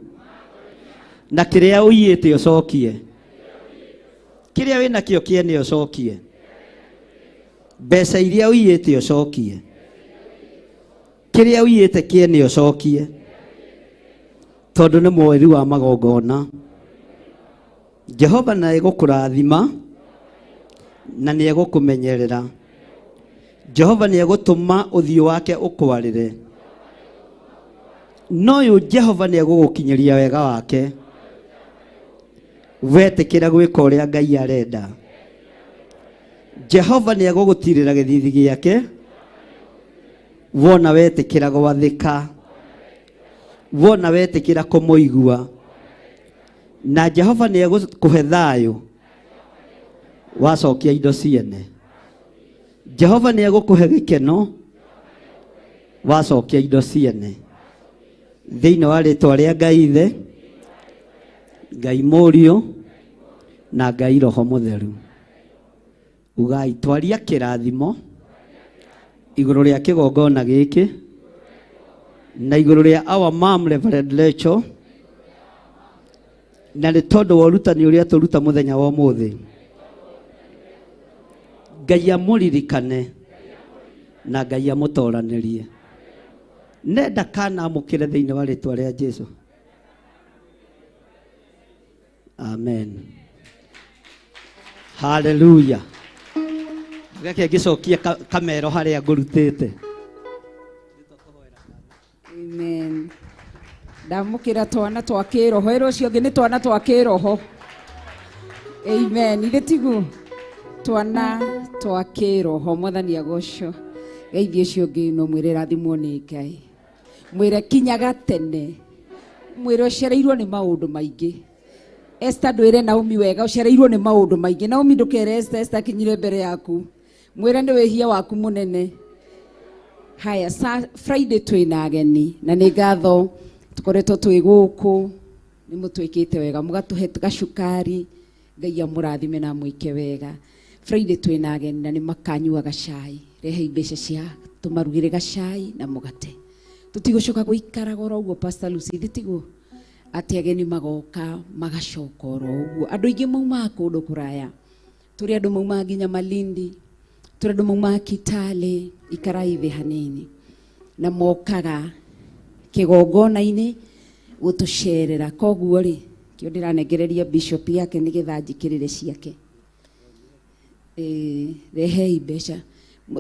[SPEAKER 1] na kĩrĩa ũiyĩte ũcokie. Kĩrĩa wĩnakĩo kĩene ũcokie. Mbeca iria ũiyĩte ũcokie. Kĩrĩa ũiyĩte kĩene ũcokie. Tondũ nĩ mweri wa magongona. Jehova na egũkũrathima na nĩ egũkũmenyerera. Jehova nĩ egũtũma ũthiũ wake ũkwarĩre. No ũyũ Jehova nĩ egũgũkinyĩria wega wake. Wetĩkĩra gwĩka ũrĩa Ngai arenda. Jehova nĩ egũgũtirĩra gĩthithi gĩake wona wetĩkĩra gwathĩka, wona wetĩkĩra kũmũigua. Na Jehova nĩ egũkũhe thayũ wacokia indo ciene. Jehova nĩ egũkũhe gĩkeno wacokia indo ciene. Thĩinĩ wa rĩtwa rĩa Ngai Ithe, Ngai Mũriũ, na Ngai Roho Mũtheru. Ugai twaria kĩrathimo igũrũ rĩa kĩgongona gĩkĩ na igũrũ rĩa our mom Reverend Rachel, na nĩ tondũ wa ũrutani ũrĩa tũruta mũthenya wa ũmũthĩ. Ngai amũririkane na Ngai amũtoranĩrie. Nenda kana amũkĩre thĩinĩ wa rĩtwa rĩa Jesu. Amen. Hallelujah. Reke ngĩcokie kamero harĩa ngũrutĩte.
[SPEAKER 3] Amen. Ndamũkĩra twana twa kĩroho, ĩra ũcio ũngĩ nĩ twana twa kĩroho. Amen. Ithe tiguo twana twa kĩroho, Mwathani agocwo. Geithie ũcio ũngĩ no mwĩre rathimwo nĩ Ngai. Mwĩre kinyaga tene. Mwĩre ũcereirwo nĩ maũndũ maingĩ. Esther ndwĩre Naomi wega ũcereirwo nĩ maũndũ maingĩ. Naomi ndũkere Esther, Esther akinyire mbere yaku. Mwĩre nĩ wĩhia waku mũnene. Haya, Friday twĩna ageni na nĩ ngatho tũkoretwo twĩ gũkũ, nĩ mũtwĩkĩte wega, mũgatũhe gacukari, Ngai amũrathime na amwĩke wega. Friday twĩna ageni na nĩ makanyuaga cai, rehei mbeca cia tũmarugĩre gacai na mũgate. Tũtigũcoka gũikaraga oro ũguo Pastor Lucy, ithe tiguo? Atĩ ageni magoka magacoka oro ũguo. Andũ aingĩ maumaga kũndũ kũraya, tũrĩ andũ maumaga nginya Malindi, tũrĩ andũ maumaga Kitale, ikarai thĩ hanini, na mokaga kĩgongona-inĩ gũtũcerera. Koguo rĩ, kĩo ndĩranengereria bishop yake nĩgetha njĩkĩrĩre ciake. Rehei mbeca.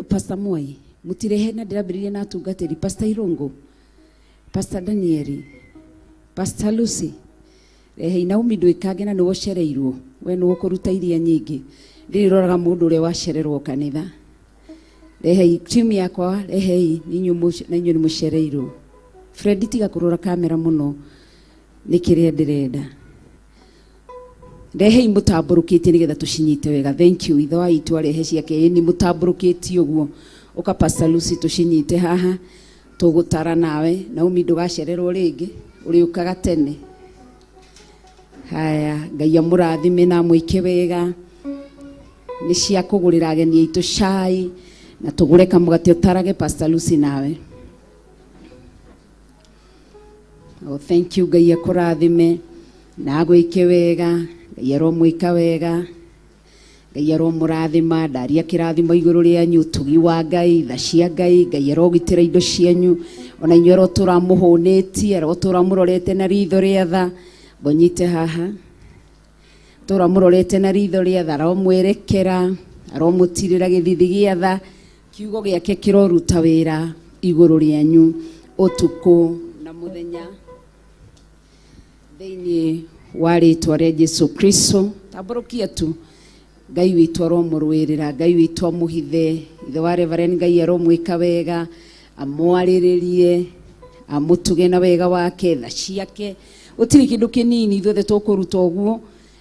[SPEAKER 3] Pastor Mwai, mũtirehe na ndĩrambĩrĩria na atungatĩri. Pastor Irungu, Pastor Danieli, Pastor Lucy, rehei. Naomi ndwĩkange na nĩwe ũcereirwo, we nĩwe ũkũruta iria nyingĩ. Ndĩrĩroraga mũndũ ũrĩa wacererwo kanitha. Rehei timu yakwa, rehei na inyuĩ nĩ mũcereirwo. Fred, tiga kũrora kamera mũno, nĩ kĩrĩa ndĩrenda. Rehei mũtambũrũkĩtie nĩgetha tũcinyite wega. Thank you. Ithe wa itũ arehe ciake, ĩni mũtambũrũkĩtie ũguo. Ũka Pastor Lucy tũcinyite haha, tũgũtara nawe. Naomi ndũgacererwo rĩngĩ, ũrĩũkaga tene. Haya, Ngai amũrathime na amwĩke wega. Nĩ cia kũgũrĩra ageni aitũ cai na tũgũre kamũgate ũtarage Pastor Lucy nawe. Oh, thank you. Ngai akũrathime na agwĩke wega. Ngai aromwĩka wega. Ngai aromũrathima, ndaria kĩrathimo igũrũ rĩanyu, ũtugi wa Ngai, tha cia Ngai. Ngai arogitĩra indo cianyu, ona inyuĩ arotũra mũhũnĩtie, arotũra mũrorete na ritho rĩa tha. Mbonyite haha, tũra mũrorete na ritho rĩa tha, aromwerekera, aromũtirĩra gĩthithi gĩa tha. Kiugo gĩake kĩroruta wĩra igũrũ rĩanyu ũtukũ na mũthenya, thĩinĩ wa rĩtwa rĩa Jesu Kristo. Tambũrũkia tu. Ngai witũ aromũrũĩrĩra, Ngai witũ amũhithe. Ithe wa Reverend Ngai aromwĩka wega, amwarĩrĩrie, amũtuge na wega wake, tha ciake. Gũtirĩ kĩndũ kĩnini ithuothe tũkũruta ũguo,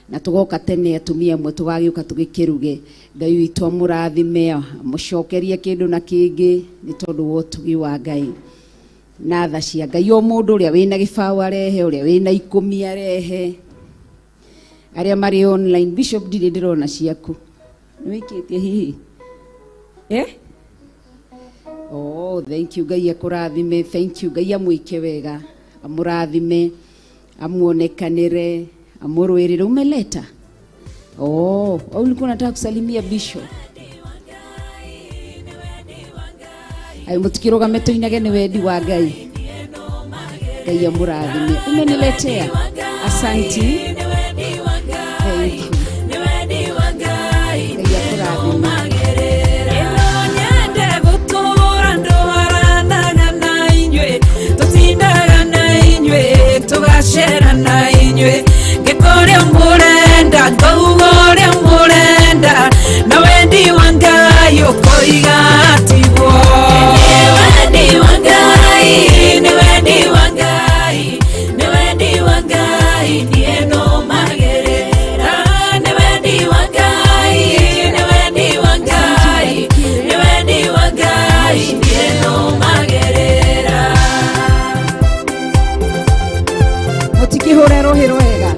[SPEAKER 3] na tũgoka tene atumia amwe tũgagĩũka tũgĩkĩruge. Ngai witũ amũrathime, amũcokerie kĩndũ na kĩngĩ, nĩ tondũ wa ũtugi wa Ngai na tha cia Ngai. O mũndũ ũrĩa wĩna gĩbaũ arehe, ũrĩa wĩna ikũmi arehe, arĩa marĩ online. Bishop, ndirĩ ndĩrona ciaku, nĩ wĩkĩtie hihi? Eh? Oh, thank you. Ngai akũrathime. Thank you. Ngai amwĩke wega, amũrathime, amuonekanĩre, amũrũĩrĩre. Umeleta? Oh, au ulikuwa unataka kusalimia bishop? Ayo mũtikĩrũgame tũinage nĩ wendi wa Ngai. Ngai amũrathime. Umeniletea? Asanti. Thank you. Ngai akũrathime.
[SPEAKER 4] Ĩno nyende gũtũra ndwaranaga na inyuĩ, tũtindaga na inyuĩ, tũgacera na inyuĩ, ngĩka ũrĩa mũrenda, ngauga ũrĩa mũrenda, na wendi wa Ngai ũkoiga tiguo. Nĩ wendi wa Ngai, nĩ wendi wa Ngai, nĩ wendi wa Ngai, niĩ nũmagĩrĩra. Nĩ wendi wa Ngai, nĩ wendi wa Ngai, nĩ wendi wa Ngai, niĩ nũmagĩrĩra.
[SPEAKER 3] Mũtikĩhũre rũhĩ rwega.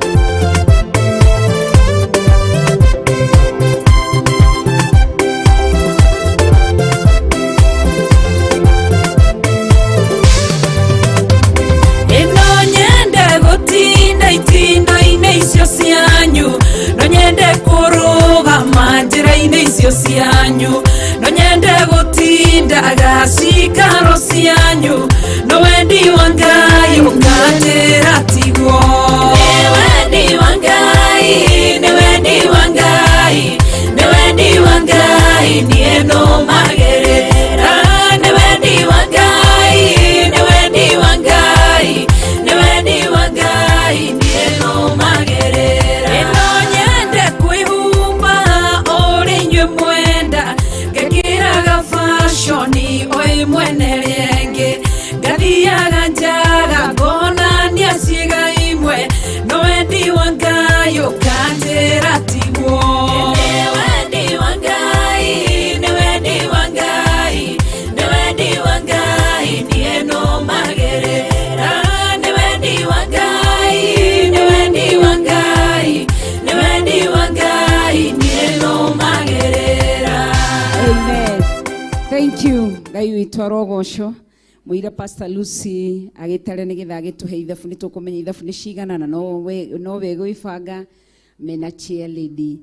[SPEAKER 4] Ĩno nyende gũtinda itindo-inĩ icio cianyu, no nyende kũrũgama njĩra-inĩ icio cianyu, no nyende gũtindaga cikaro cianyu, no wendi wa Ngai ũkanjĩra tiguo. Nĩ wendi wa Ngai, nĩ wendi wa Ngai, nĩ wendi wa Ngai, niĩ nũmagĩrĩra. Nĩ wendi wa Ngai, nĩ wendi wa Ngai, nĩ wendi wa Ngai, niĩ nũmagĩrĩra. Ĩno nyende kwĩhumba ũrĩa inyuĩ mwenda, ngekĩraga fashion o ĩmwe na ĩrĩa ĩngĩ, ngathiaga njaga ngonania ciĩga. Ũranjĩra tiguo. Nĩ wendi wa Ngai, nĩ wendi wa Ngai, nĩ wendi wa Ngai, niĩ nũmagĩrĩra. Nĩ wendi wa Ngai, nĩ wendi wa Ngai, nĩ wendi wa Ngai, niĩ nũmagĩrĩra.
[SPEAKER 3] Amen. Thank you. Ngai witũ arogocwo. Mũira Pastor Lucy agĩtare nĩgetha agĩtũhe ithabu nĩ tũkũmenya ithabu nĩ cigana na no we gwĩbanga mena chair lady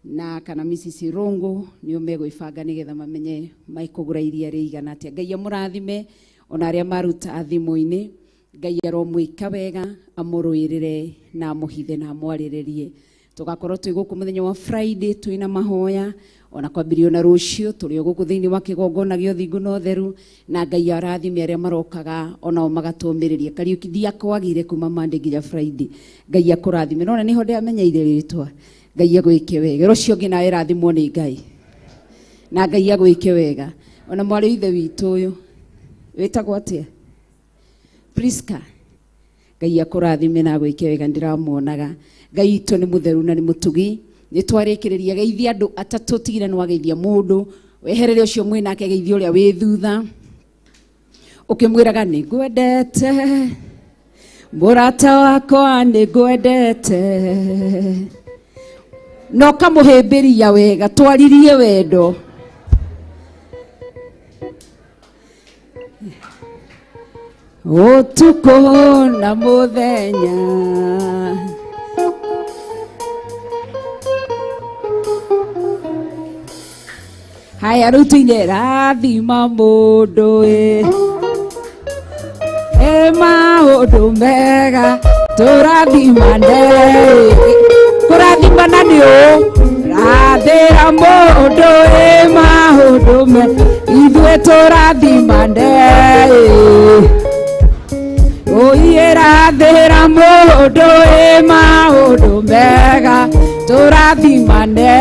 [SPEAKER 3] na kana Mrs. Rongo nĩo megwĩbanga nĩgetha mamenye maikũgũra iria rĩigana atĩa. Ngai amũrathime ona arĩa maruta thimũ-inĩ. Ngai aromwĩka wega amũrũĩrĩre na amũhithe na amwarĩrĩrie. Tugakorwo twĩ gũkũ mũthenya wa Friday twĩna mahoya ona kwambĩrĩrio na rũciũ tũrĩ o gũkũ thĩinĩ wa kĩgongona gĩa ũthingu na ũtheru na Ngai arathime arĩa marokaga onao magatũmĩrĩria. Kariũki ndiakwagire kuma Monday nginya Friday. Ngai akũrathime. Nona nĩho ndĩamenyeire rĩtwa. Ngai agwĩke wega. Rũciũ ũngĩ nawe rathimwo nĩ Ngai. Na Ngai agwĩke wega. Ona mwarĩ wa ithe witũ ũyũ wĩtagwo atĩa? Priska. Ngai akũrathime na agwĩke wega ndĩramuonaga. Ngai witũ nĩ mũtheru na nĩ mũtugi. Nĩ twarĩkĩrĩria geithia andũ atatũ tigire nĩ wageithia mũndũ weherere ũcio mwĩ nake geithia ũrĩa wĩ thutha ũkĩmwĩraga nĩ ngwendete mũrata wakwa nĩ ngwendete na ũkamũhĩmbĩria wega twaririe wendo. Ũtukũ na mũthenya haya rĩu tũine rathima mũndũ ĩ ĩ maũndũ mega tũrathimane kũrathimana nĩ ũ rathĩra mũndũ ĩ maũndũ me ithuĩ tũrathimane ũiĩ rathĩra mũndũ ĩ maũndũ mega tũrathimane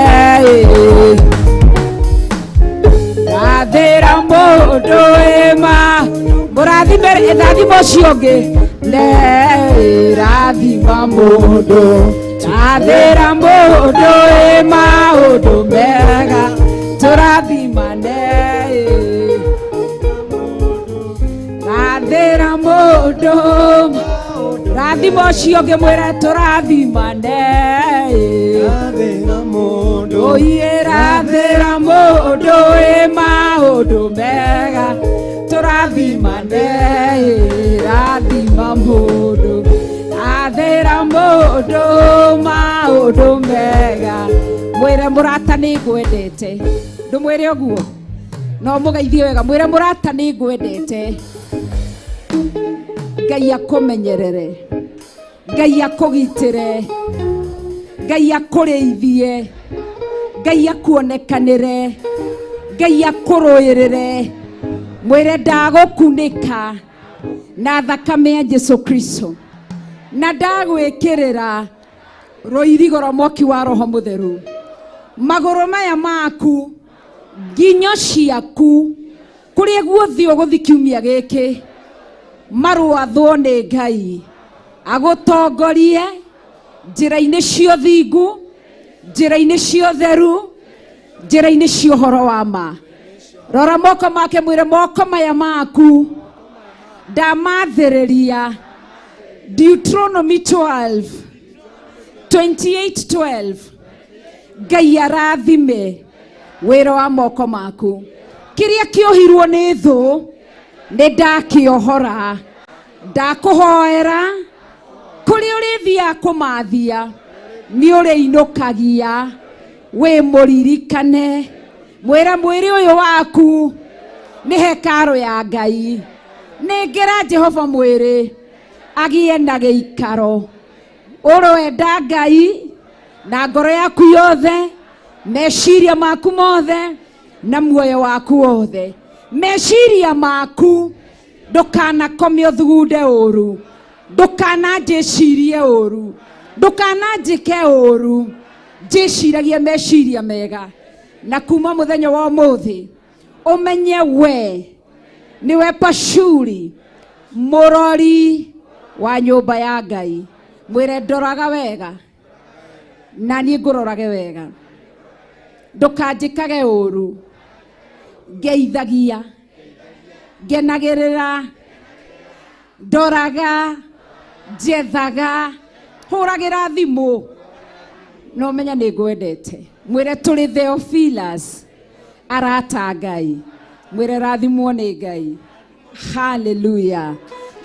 [SPEAKER 3] rathĩra mũndũ ĩ ma mũrathime rathima ũcio ũngĩ ne rathima mũndũ rathĩra mũndũ ĩ maũndũ mega tũrathimane rathĩra mũndũ rathima ũcio ũngĩ mwĩre tũrathimane ũiĩ rathĩra mũndũ ĩ maũndũ mega tũrathimane rathima mũndũ rathĩra mũndũ maũndũ mega mwĩre mũrata nĩ ngwendete ndũmwĩre ũguo no mũgeithie wega mwĩre mũrata nĩ ngwendete. Ngai akũmenyerere Ngai akũgitĩre Ngai akũrĩithie Ngai akuonekanĩre Ngai akũrũĩrĩre mwĩre ndagũkunĩka na thakame ya Jesu Kristo na ndagwĩkĩrĩra rũirigo rwa mwaki wa Roho Mũtheru magũrũ maya maku nginyo ciaku kũrĩa guothe ũgũthiĩ kiumia gĩkĩ marũathwo nĩ Ngai agũtongorie njĩra-inĩ cia ũthingu njĩra-inĩ cia ũtheru njĩra-inĩ cia ũhoro wa ma. Rora moko make mwĩre moko maya maku ndamathĩrĩria. Deuteronomy 12 28:12 Ngai arathime wĩra wa moko maku kĩrĩa kĩohirwo nĩ thũ nĩ ndakĩohora ndakũhoera kũrĩa ũrĩthiaga kũmathia nĩ ũrĩinũkagia wĩ mũririkane mwĩre mwĩrĩ ũyũ waku nĩ hekarũ ya Ngai nengera Jehova mwĩrĩ agĩe na gĩikaro ũroenda Ngai na ngoro yaku yothe meciria maku mothe na muoyo waku wothe meciria maku ndũkanakome ũthugunde ũru ndũkananjĩcirie ũru ndũkananjĩke ũru njĩciragie meciria mega na kuma mũthenya wa ũmũthĩ ũmenye we nĩwe Pashuri mũrori wa nyũmba ya Ngai mwĩre ndoraga wega Na niĩ ngũrorage wega. Ndũkanjĩkage ũru. Ngeithagia. Ngenagĩrĩra. Ndoraga. Njethaga. Hũragĩra thimũ. No menya nĩ ngwendete. Mwĩre tũrĩ Theophilus. Arata Ngai. Mwĩre rathimwo nĩ Ngai. Hallelujah.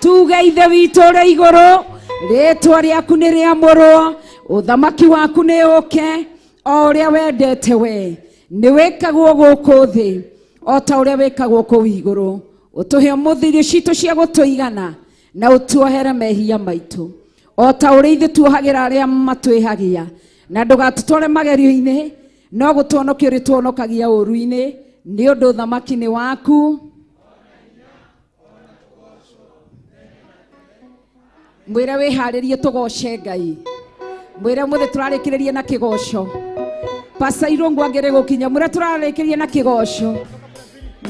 [SPEAKER 3] Tuge ithe witũ ũrĩ igũrũ, rĩtwa rĩaku nĩ rĩamũrwo, ũthamaki waku nĩ ũke, o ũrĩa wendete we nĩ wĩkagwo gũkũ thĩ o ta ũrĩa wĩkagwo kũu igũrũ. Ũtũhe ũmũthĩ irio citũ cia gũtũigana na ũtuohere mehia maitũ o ta ũrĩa ithuĩ tuohagĩra arĩa matwĩhagia, na ndũgatũtware magerio-inĩ no gũtũhonokia ũrĩtũhonokagia ũũru-inĩ, nĩ ũndũ ũthamaki nĩ waku. Mwĩre wĩharĩrie tũgoce Ngai. Mwĩre mũthĩ tũrarĩkĩrĩria na kĩgoco. Pastor Irũngũ angĩrĩ gũkinya, mwĩre tũrarĩkĩrĩria na kĩgoco.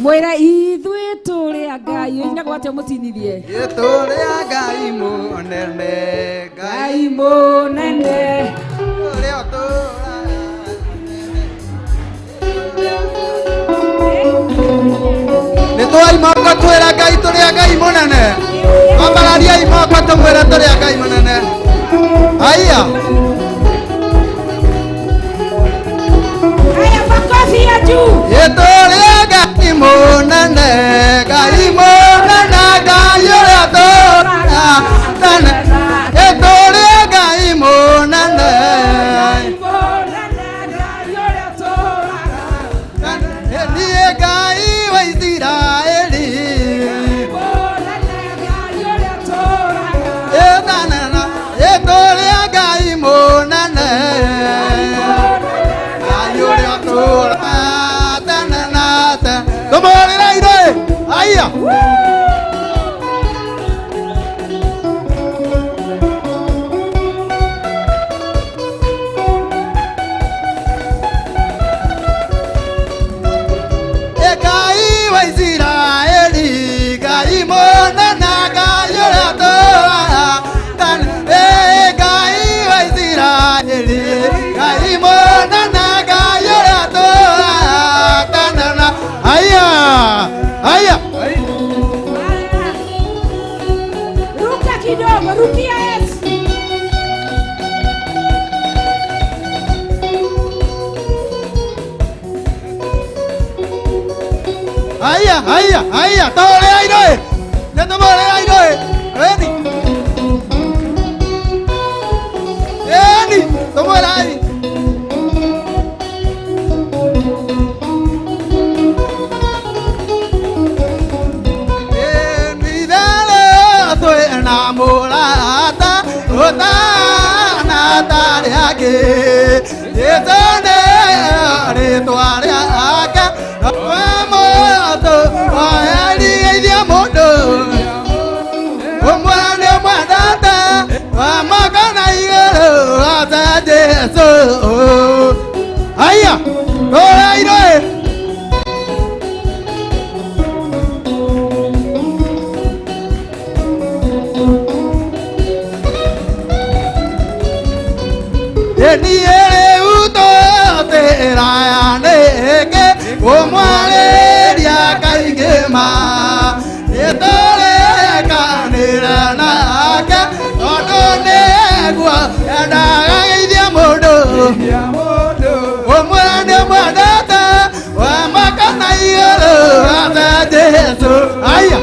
[SPEAKER 3] Mwĩre ithuĩ tũrĩ a Ngai. Ĩinagwo atĩa mũtinithie?
[SPEAKER 2] Tũrĩ a Ngai mũnene,
[SPEAKER 3] Ngai mũnene.
[SPEAKER 2] Ũrĩa ũtũũraga. Nĩ twaimoko twĩra Ngai tũrĩ a Ngai mũnene. Twambarariai moko tũmwĩre tũrĩ a Ngai mũnene. Haiya.
[SPEAKER 3] Haya, makofi ya juu.
[SPEAKER 2] Tũrĩ a Ngai mũnene, Ngai mũnene, Ngai ũrĩa ũtũũraga tene. Tũrĩ a Ngai mũnene. Niĩ Ngai wa Isiraeli. Ĩtanana, tũrĩ a Ngai mũnene. Ngai ũrĩa ũtũũraga tene na tene. Tũmũhũrĩre irĩ. Haiya. Ngai wa Isiraeli, Ngai mũnene, Ngai ũrĩa ũtũũraga tene. Ngai wa Isiraeli, Ngai mũnene, Ngai ũrĩa ũtũũraga tene na. Haiya, haiya.
[SPEAKER 3] Ruka kidogo, rukia Yesu.
[SPEAKER 2] Haiya, haiya, haiya. Tũhũrĩre irĩ. Nĩ tũmũhũrĩre irĩ. Ĩni. Ĩni, tũmwĩrei. Twĩna mũrata ũtana tarĩ angĩ. Jesũ nĩ rĩtwa rĩake. We mũndũ waherithia mũndũ. Ũmwe nĩ ũmwendete, wa moko na igũrũ ata Jesũ. Haiya, tũra irĩ. Niĩ rĩu tũtĩrayanĩke kũmwarĩria kaingĩ ma. Nĩtũrĩkanĩra nake tondũ nĩguo endaga geithia mũndũ. Ũmwe nĩ ũmwendete, wa moko na igũrũ ata Jesũ. Haiya.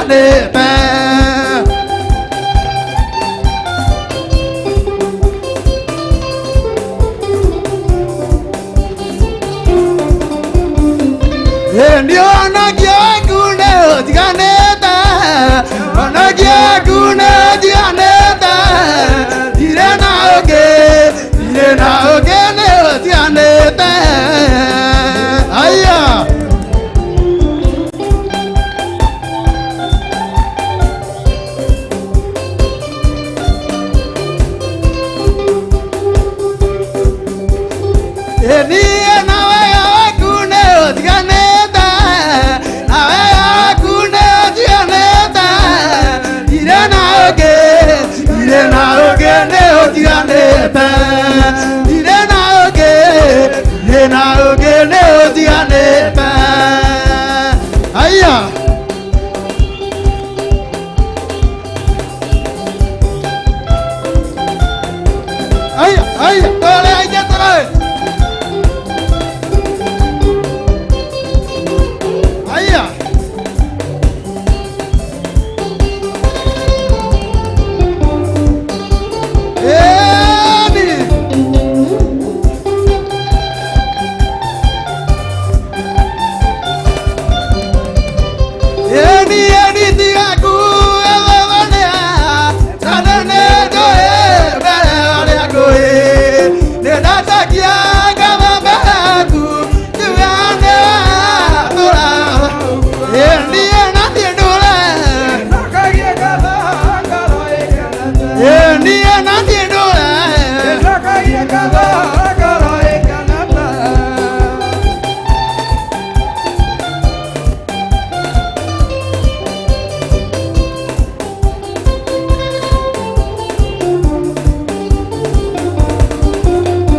[SPEAKER 2] ũtiganĩte. Nĩ ũhonokia waku nĩ ũtiganĩte, ũhonokia waku nĩ ũtiganĩte, ndirĩ na ũngĩ, ndirĩ na ũngĩ nĩ ũtiganĩte. Aya. Niĩ na wega waku nĩ ũtiganĩte, na wega waku nĩ ũtiganĩte, ndirĩ na ũngĩ, ndirĩ na ũngĩ nĩ ũtiganĩte, ndirĩ na ũngĩ, ndirĩ na ũngĩ nĩ ũtiganĩte. Aya. Aya, aya, tole aija tole. Aya. Eni. Eni, eni tigaku ewewanea, tanene ndoe mbere arĩa ngũĩ. Nĩndatakia ngama mbere yaku, njuga nĩwatũra. Eni, na niĩ ndũre. Eni, na niĩ ndũre.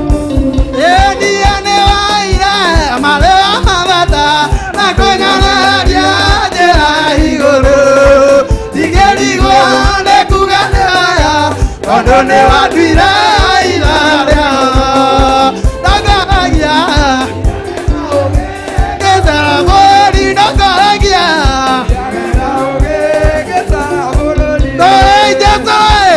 [SPEAKER 2] Eni, nĩwaire marĩa mabata, na kũnyoneria njĩra igũrũ. Ndingĩrigwo nĩ kuuga nĩ wega, tondũ nĩwanduire aira rĩa. Ndongoragia, ngĩcera bũrũri ndongoragia. Ndũĩ Jesũ ĩ.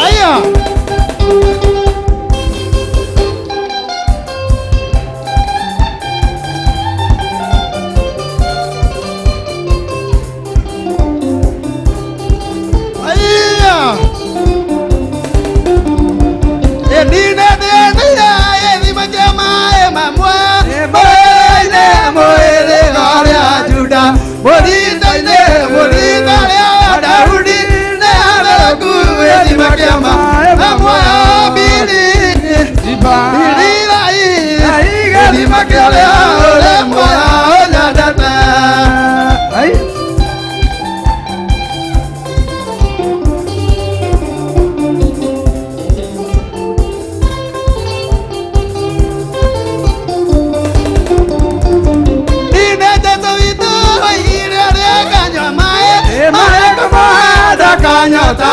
[SPEAKER 2] Aya. Aya. Eni ne ne ne eni makema emamwe. Mwĩrĩ-inĩ mwĩrĩ ũrĩa Juda, mũrita-inĩ mũrita ũrĩa Daudi, nĩ athereku eni makema mamwe mbili. Irirai, gĩthima kĩrĩa ũrĩ muoyo ũnyendete. Nĩ Jesũ witũ oigire ũrĩa akanyua maĩ, maĩ kũmũhanda kanyota.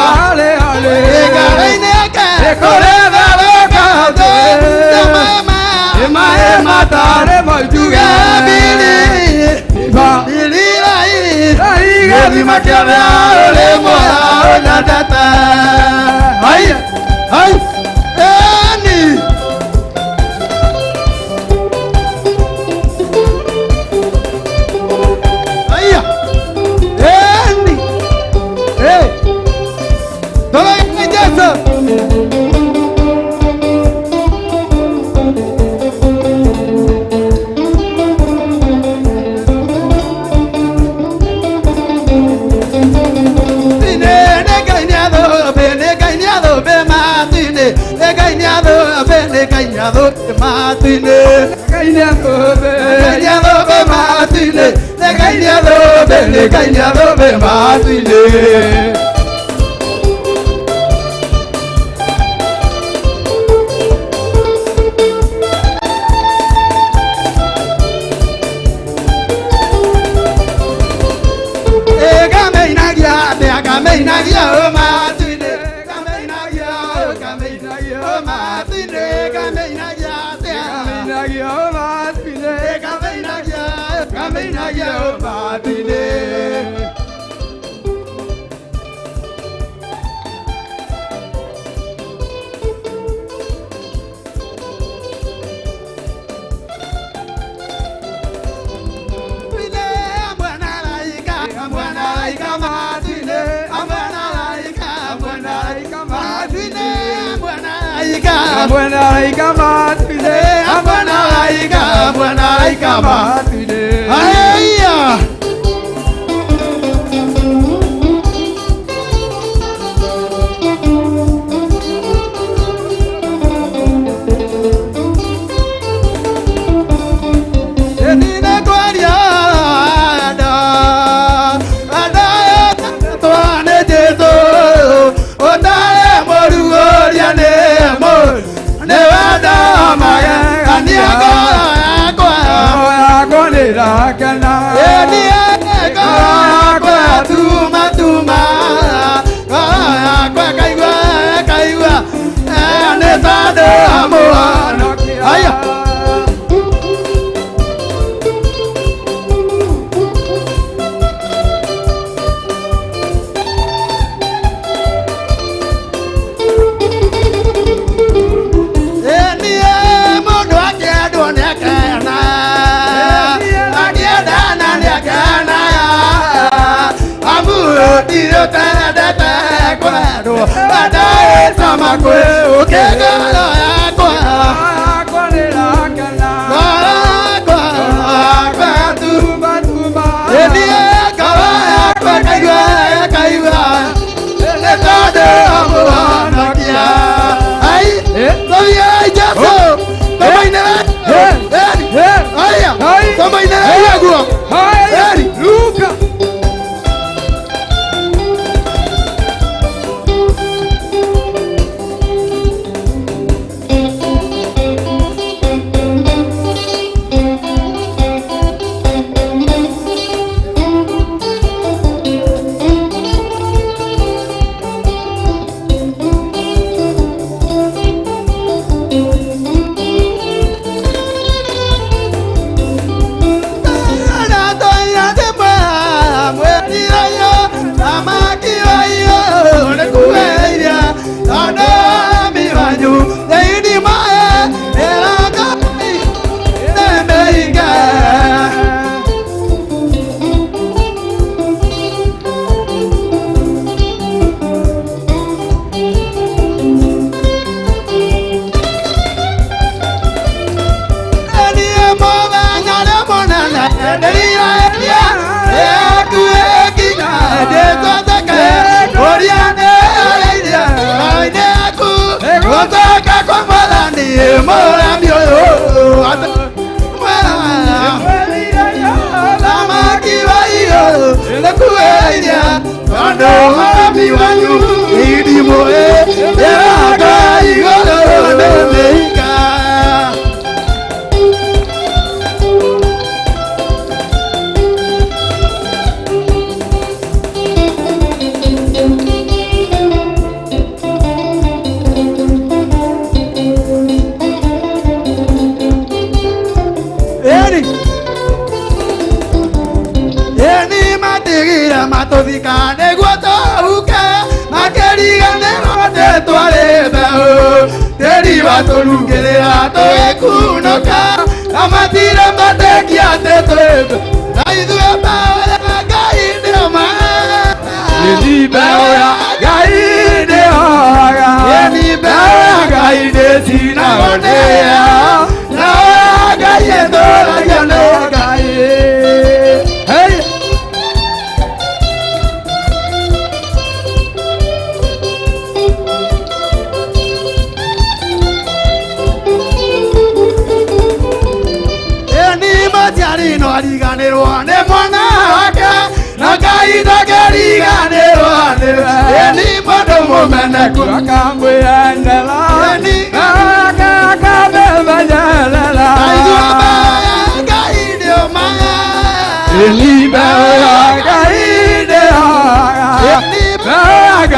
[SPEAKER 2] Ĩgara-inĩ yake kũrĩ tharũka thĩ, maĩ maĩ matarĩ njuge mbili. Irirai, gĩthima kĩrĩa ũrĩ muoyo ũnyendete. Aya, aya, eni. Aya, eni. Hey. Tole Jesũ. Ngai. Kameinagia matuine, kameinagia, kameinagia matuine, kameinagia, kameinagia matuine, kameinagia, kameinagia matuine. Buena matuine, buena matuine. Ay,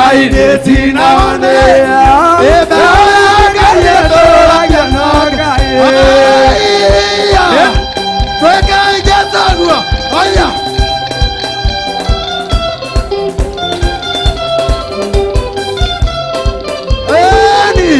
[SPEAKER 2] Ngai nĩcinone Ngai ĩtũũragia no Ngai Twĩkai Jesũ guo Haya Eni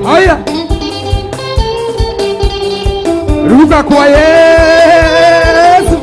[SPEAKER 5] Haya ruka kwa Yesu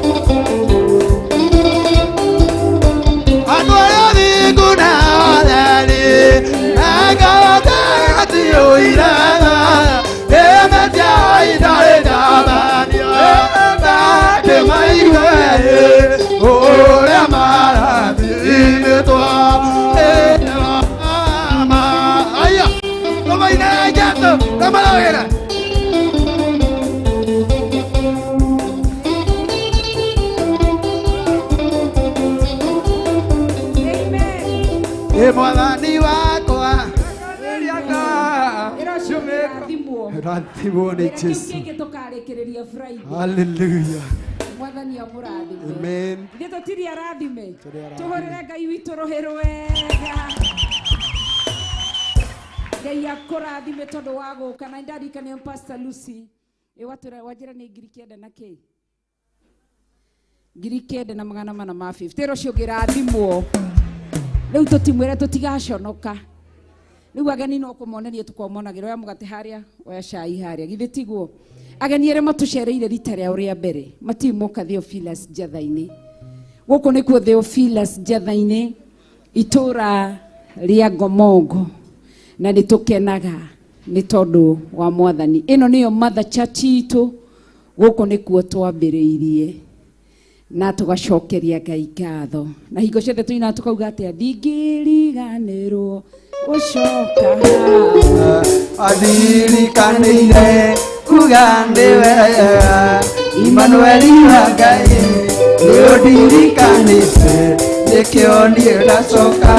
[SPEAKER 2] Mwathani wakwa
[SPEAKER 5] Rathimwo nĩ Jesũ.
[SPEAKER 3] Kĩngĩ tũkarĩkĩrĩria Friday.
[SPEAKER 5] Hallelujah.
[SPEAKER 3] Mwathani amũrathime.
[SPEAKER 5] Amen.
[SPEAKER 3] Ithuĩ tũtirĩ arathime. Tũhũrĩre Ngai witũ rũhĩ rwega. Ngai akũrathime tondũ wa gũka na ndarikania Pastor Lucy. Ĩ watũra wanjĩra nĩ 9,000 na kĩ? 9,450. Rũciũ ũngĩrathimwo. Rĩu tũtimwĩre tũtigaconoka. Rĩu ageni no kũmoneria tũkomonagĩra oya mũgate harĩa oya cai harĩa githĩ tiguo ageni arĩa matũcereire rita rĩao rĩa mbere matirĩ moka Theophilus Njatha-inĩ gũkũ nĩkuo Theophilus Njatha-inĩ itũra rĩa Ngomongo na nĩ tũkenaga nĩ tondũ wa Mwathani ĩno nĩyo Mother Church itũ gũkũ nĩkuo twambĩrĩirie na tũgacokeria Ngai ngatho na hingo ciothe tũinaga tũkauga atĩa ndingĩriganĩrwo gũcoka haha
[SPEAKER 2] Adirikanĩire kuga nĩ wega Immanueli wa Ngai nĩũndirikanĩte nĩkĩo niĩ ndacoka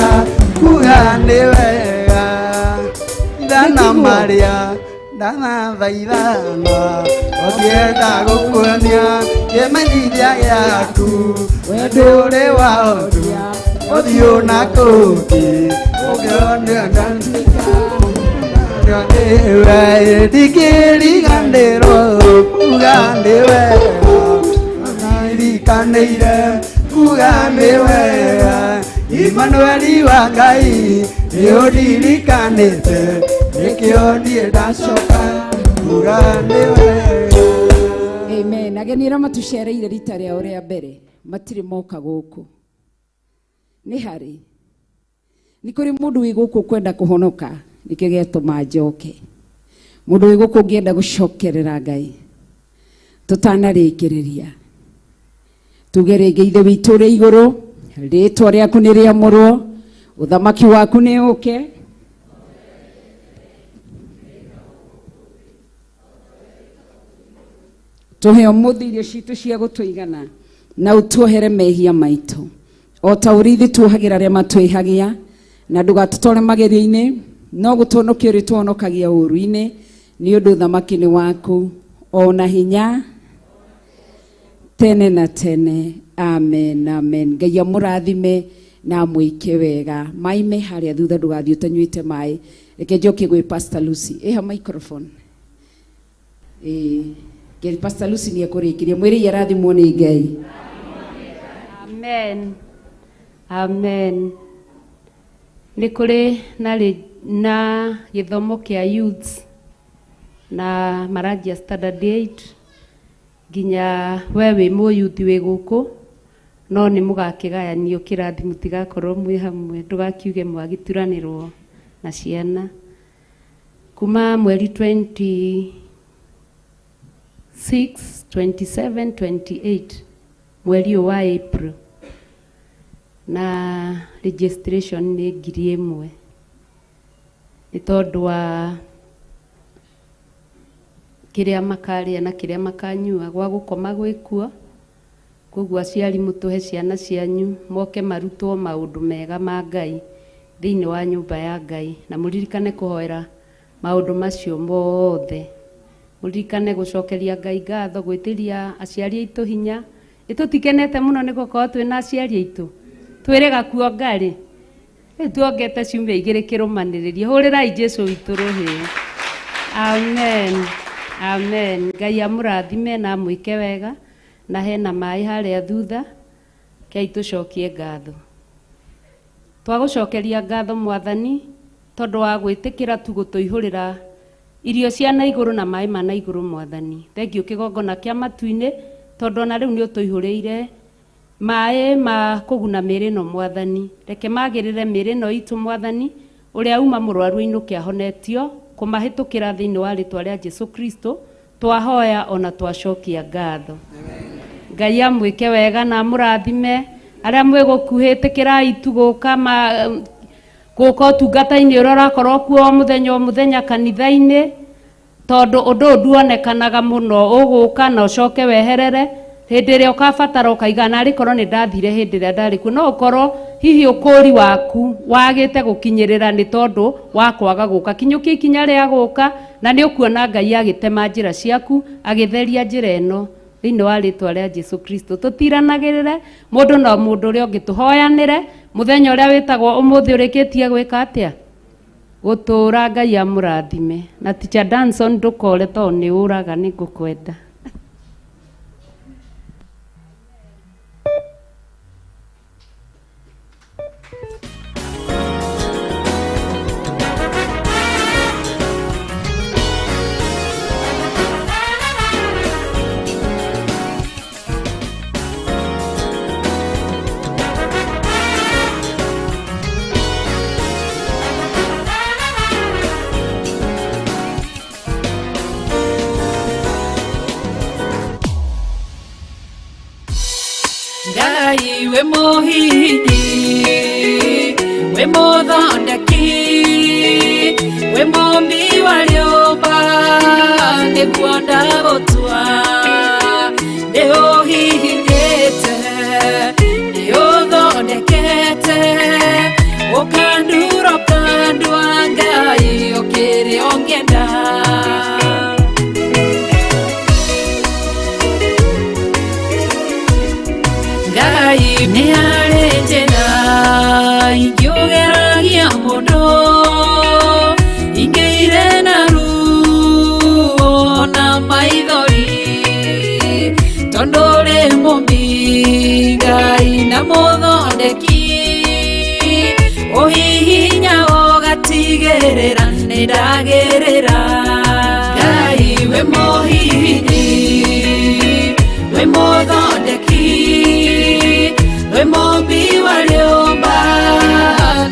[SPEAKER 2] kuga nĩ wega Ithana marĩa ndathathaithana ũngĩenda gũkuonia kĩmenyithia gĩaku wendo ũrĩ wa ũndũ ũthiũ na kũngĩ ũngĩonia ndingĩriganĩrwo kuga nĩ wega ndirikanĩire kuga nĩ wega Immanueli wa Ngai nĩũndirikanĩte nĩkĩo niĩ ndacoka kuga nĩ wega.
[SPEAKER 3] Amen. Ageni arĩa matũcereire rita rĩao rĩa mbere matirĩ moka gũkũ nĩ harĩ nĩ kũrĩ mũndũ wĩ gũkũ kwenda kũhonoka nĩkĩo gĩatũma njoke mũndũ wĩ gũkũ ũngĩenda gũcokerera Ngai tũtanarĩkĩrĩria tuge rĩngĩ Ithe witũ ũrĩ igũrũ rĩtwa rĩaku nĩ rĩamũrwo ũthamaki waku nĩ ũke tũhe ũmũthĩ irio citũ cia gũtũigana na ũtuohere mehia maitũ o ta ũrĩa ithuĩ tuohagĩra arĩa matwĩhagia na ndũgatũtware magerio-inĩ no gũtũhonokia ũrĩtũhonokagia ũũru-inĩ nĩ ũndũ ũthamaki nĩ waku o na hinya tene na tene. Amen, amen. Ngai amũrathime na amwĩke wega maĩ me harĩa thutha ndũgathiĩ ũtanyuĩte maĩ reke njoke gwĩ Pastor Lucy ĩha microphone ĩĩ Pastor Lucy nĩ ekũrĩkĩria mwĩrĩ arathimwo nĩ Ngai.
[SPEAKER 6] Amen. Amen. Nĩ kũrĩ na gĩthomo kĩa youths na maranjia standard 8 nginya we wĩ mũyuthi wĩ gũkũ no nĩ mũgakĩgayanio kĩrathi mũtigakorwo mwĩ hamwe ndũgakiuge mwagĩturanĩrwo na ciana kuma mweri 26, 27, 28 Mweri ũyũ wa April na registration nĩ 1000 nĩ tondũ wa kĩrĩa makarĩa na kĩrĩa makanyua gwa gũkoma gwĩkuo. Koguo aciari mũtũhe ciana cianyu moke marutwo maũndũ mega ma Ngai thĩinĩ wa nyũmba ya Ngai, na mũririkane kũhoera maũndũ macio mothe. Mũririkane gũcokeria Ngai ngatho, gwĩtĩria aciari aitũ hinya. Ĩtũtikenete mũno nĩ gũkorwo twĩna aciari aitũ twĩrĩga kuonga rĩ, rĩu tuongete ciumia igĩrĩ kĩrũmanĩrĩrio. Hũrĩrai Jesũ witũ rũhĩ. Amen, amen. Ngai amũrathime na amwĩke wega, na hena maĩ harĩa thutha. Kei tũcokie ngatho. Twagũcokeria ngatho Mwathani tondũ wa gwĩtĩkĩra tu gũtũihũrĩra irio cia na igũrũ na maĩ ma na igũrũ Mwathani. Thengiũ kĩgongona kĩa matu-inĩ tondũ ona rĩu nĩ ũtũihũrĩire maĩ ma kũguna mĩĩrĩ ĩno Mwathani. Reke magĩrĩre mĩĩrĩ ĩno itũ Mwathani, ũrĩa uma mũrwaru ainũke ahonetio kũmahĩtũkĩra thĩinĩ wa rĩtwa rĩa Jesu Kristo. Twahoya ona twacokia ngatho. Ngai amwĩke wega na amũrathime. Arĩa mwĩ gũkuhĩ ĩtĩkĩrai tu gũka gũka ũtungata-inĩ ũrĩa ũrakorwo kuo o mũthenya o mũthenya kanitha-inĩ, tondũ ũndũ ũyũ nduonekanaga mũno. Ũgũka na ũcoke weherere hĩndĩ ĩrĩa ũkabatara ũkaiga narĩ korwo nĩ ndathire hĩndĩ ĩrĩa ndarĩ kuo. No ũkorwo hihi ũkũri waku wagĩte gũkinyĩrĩra nĩ tondũ wa kwaga gũka. Kinyũkia ikinya rĩa gũka na nĩ ũkuona Ngai agĩtema njĩra ciaku, agĩtheria njĩra ĩno thĩinĩ wa rĩtwa rĩa Jesu Kristo. Tũtiranagĩrĩre mũndũ na mũndũ ũrĩa ũngĩ, tũhoyanĩre mũthenya ũrĩa wĩtagwo ũmũthĩ ũrĩkĩtie gwĩka atĩa, gũtũũra. Ngai amũrathime. Na Teacher Danson ndũkore tondũ nĩ ũraga, nĩ ngũkwenda.
[SPEAKER 4] Ngai we mũhihinyi, we mũthondeki, we mũmbi wa rĩũmba, nĩguo ndagũtua. Nĩ ũhihinyĩte, nĩ ũthondekete, ũkandura ũkandua, Ngai ũkĩrĩ ũngĩenda. Ngai nĩ harĩ njĩra ingĩũgeragia mũndũ, ingĩire na ruo na maithori, tondũ ũrĩ mũmbi Ngai na mũthondeki, ũhihinya ũgatigĩrĩra nĩ ndagĩrĩra. Ngai we mũhihinyi, we mũthondeki, we mũmbi wa rĩũmba,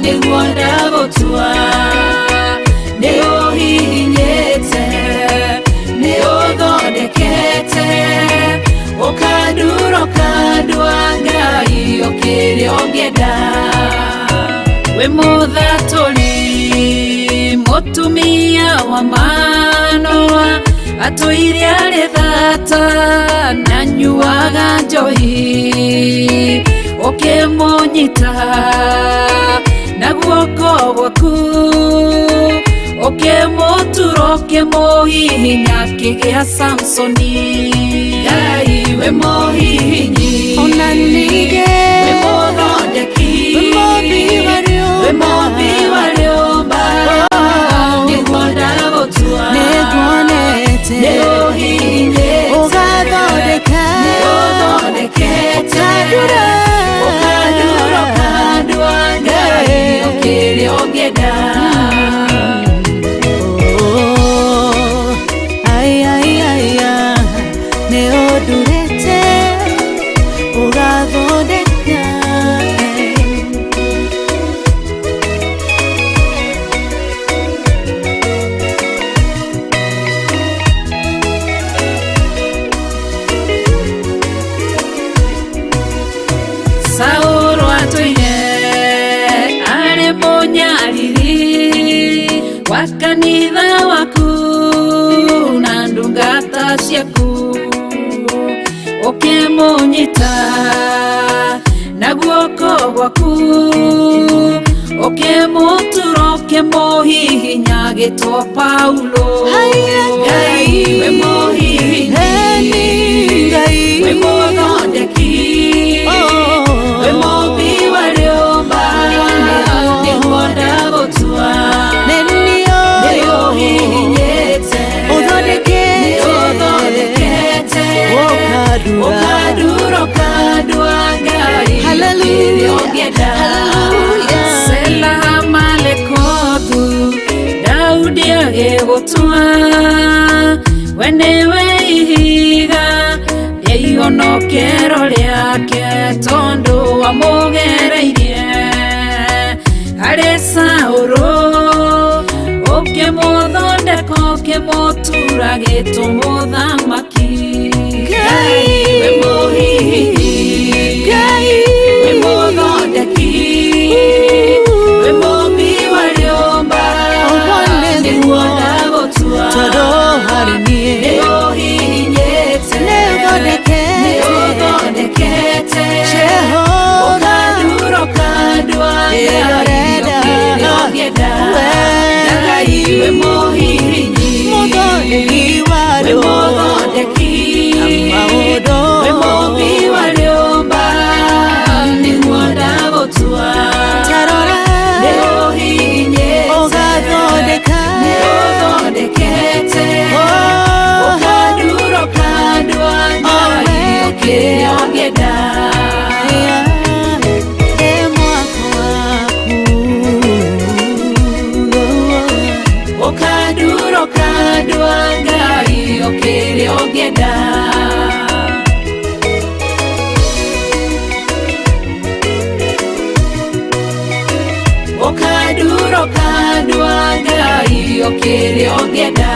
[SPEAKER 4] nĩguo ndagũtua. Nĩ ũhihinyĩte, nĩ ũthondekete, ũkandura ũkandua, Ngai ũkĩrĩ ũngĩenda. We mũthatũri, mũtumia wa Manoa, atũire arĩ thata na nyuaga njohi, ũkĩmũnyita na guoko gwaku, ũkĩmũtura ũkĩmũhihinya akĩgĩa Samsoni. Ngai we mũhihinyi,
[SPEAKER 7] Ona ningĩ
[SPEAKER 4] we mũthondeki,
[SPEAKER 7] we mũmbi wa rĩũmba,
[SPEAKER 4] we mũmbi wa rĩũmba, nĩguo ndagũtua.
[SPEAKER 7] Nĩnguonete
[SPEAKER 4] nĩ ũhihinyĩte,
[SPEAKER 7] ũgathondeka,
[SPEAKER 4] nĩ ũthondekete,
[SPEAKER 7] ũkandura,
[SPEAKER 4] ũkandura ũkandua, Ngai ũkĩrĩ ũngĩenda.
[SPEAKER 7] Oh, ai, ai, ai, ah, nĩ ũndurĩte ũgathondeka.
[SPEAKER 4] Gwaku ũkĩmũtura ũkĩmũhihinya gĩtwo Paulo. Ngai wĩ mũhihinyi, wĩ mũthondeki, wĩ mũmbi wa rĩũmba, nĩguo ndagũtua. Nĩũhihinyĩte, nĩũthondekete, ũkandura ũkandua Ngai kĩrĩa ũngĩenda. Sela Malekothu, Daudi agĩgũtua, we nĩwe ihiga rĩa ihonokero rĩake, tondũ wamũgereirie harĩ Saũlũ, ũkĩmũthondeka ũkĩmũtura gĩtũmũthamaki. Ngai wĩ mũhihinyi, wĩ mũthondeki, wĩ mũmbi wa rĩũmba, nĩguo ndagũtua.
[SPEAKER 7] Tondũ harĩ niĩ
[SPEAKER 4] Nĩũhihinyĩte, nĩũthondekete, ũkandura ũkandua Ngai kĩrĩa ũngĩenda. Ngai wĩ mũhihinyi,
[SPEAKER 7] Mũthondeki wa
[SPEAKER 4] wĩ mũthondeki,
[SPEAKER 7] maũndũ.
[SPEAKER 4] Wĩ mũmbi wa rĩũmba, nĩguo ndagũtua.
[SPEAKER 7] Tarora.
[SPEAKER 4] Nĩũhihinyĩte,
[SPEAKER 7] Ũgathondeka.
[SPEAKER 4] Nĩũthondekete, ũkandura ũkandua Ngai kĩrĩa ũngĩenda.
[SPEAKER 7] Ĩ mwako waku.
[SPEAKER 4] Ũkandura ũkandua Ngai kĩrĩa ũngĩenda. Ũkandura ũkandua Ngai kĩrĩa ũngĩenda.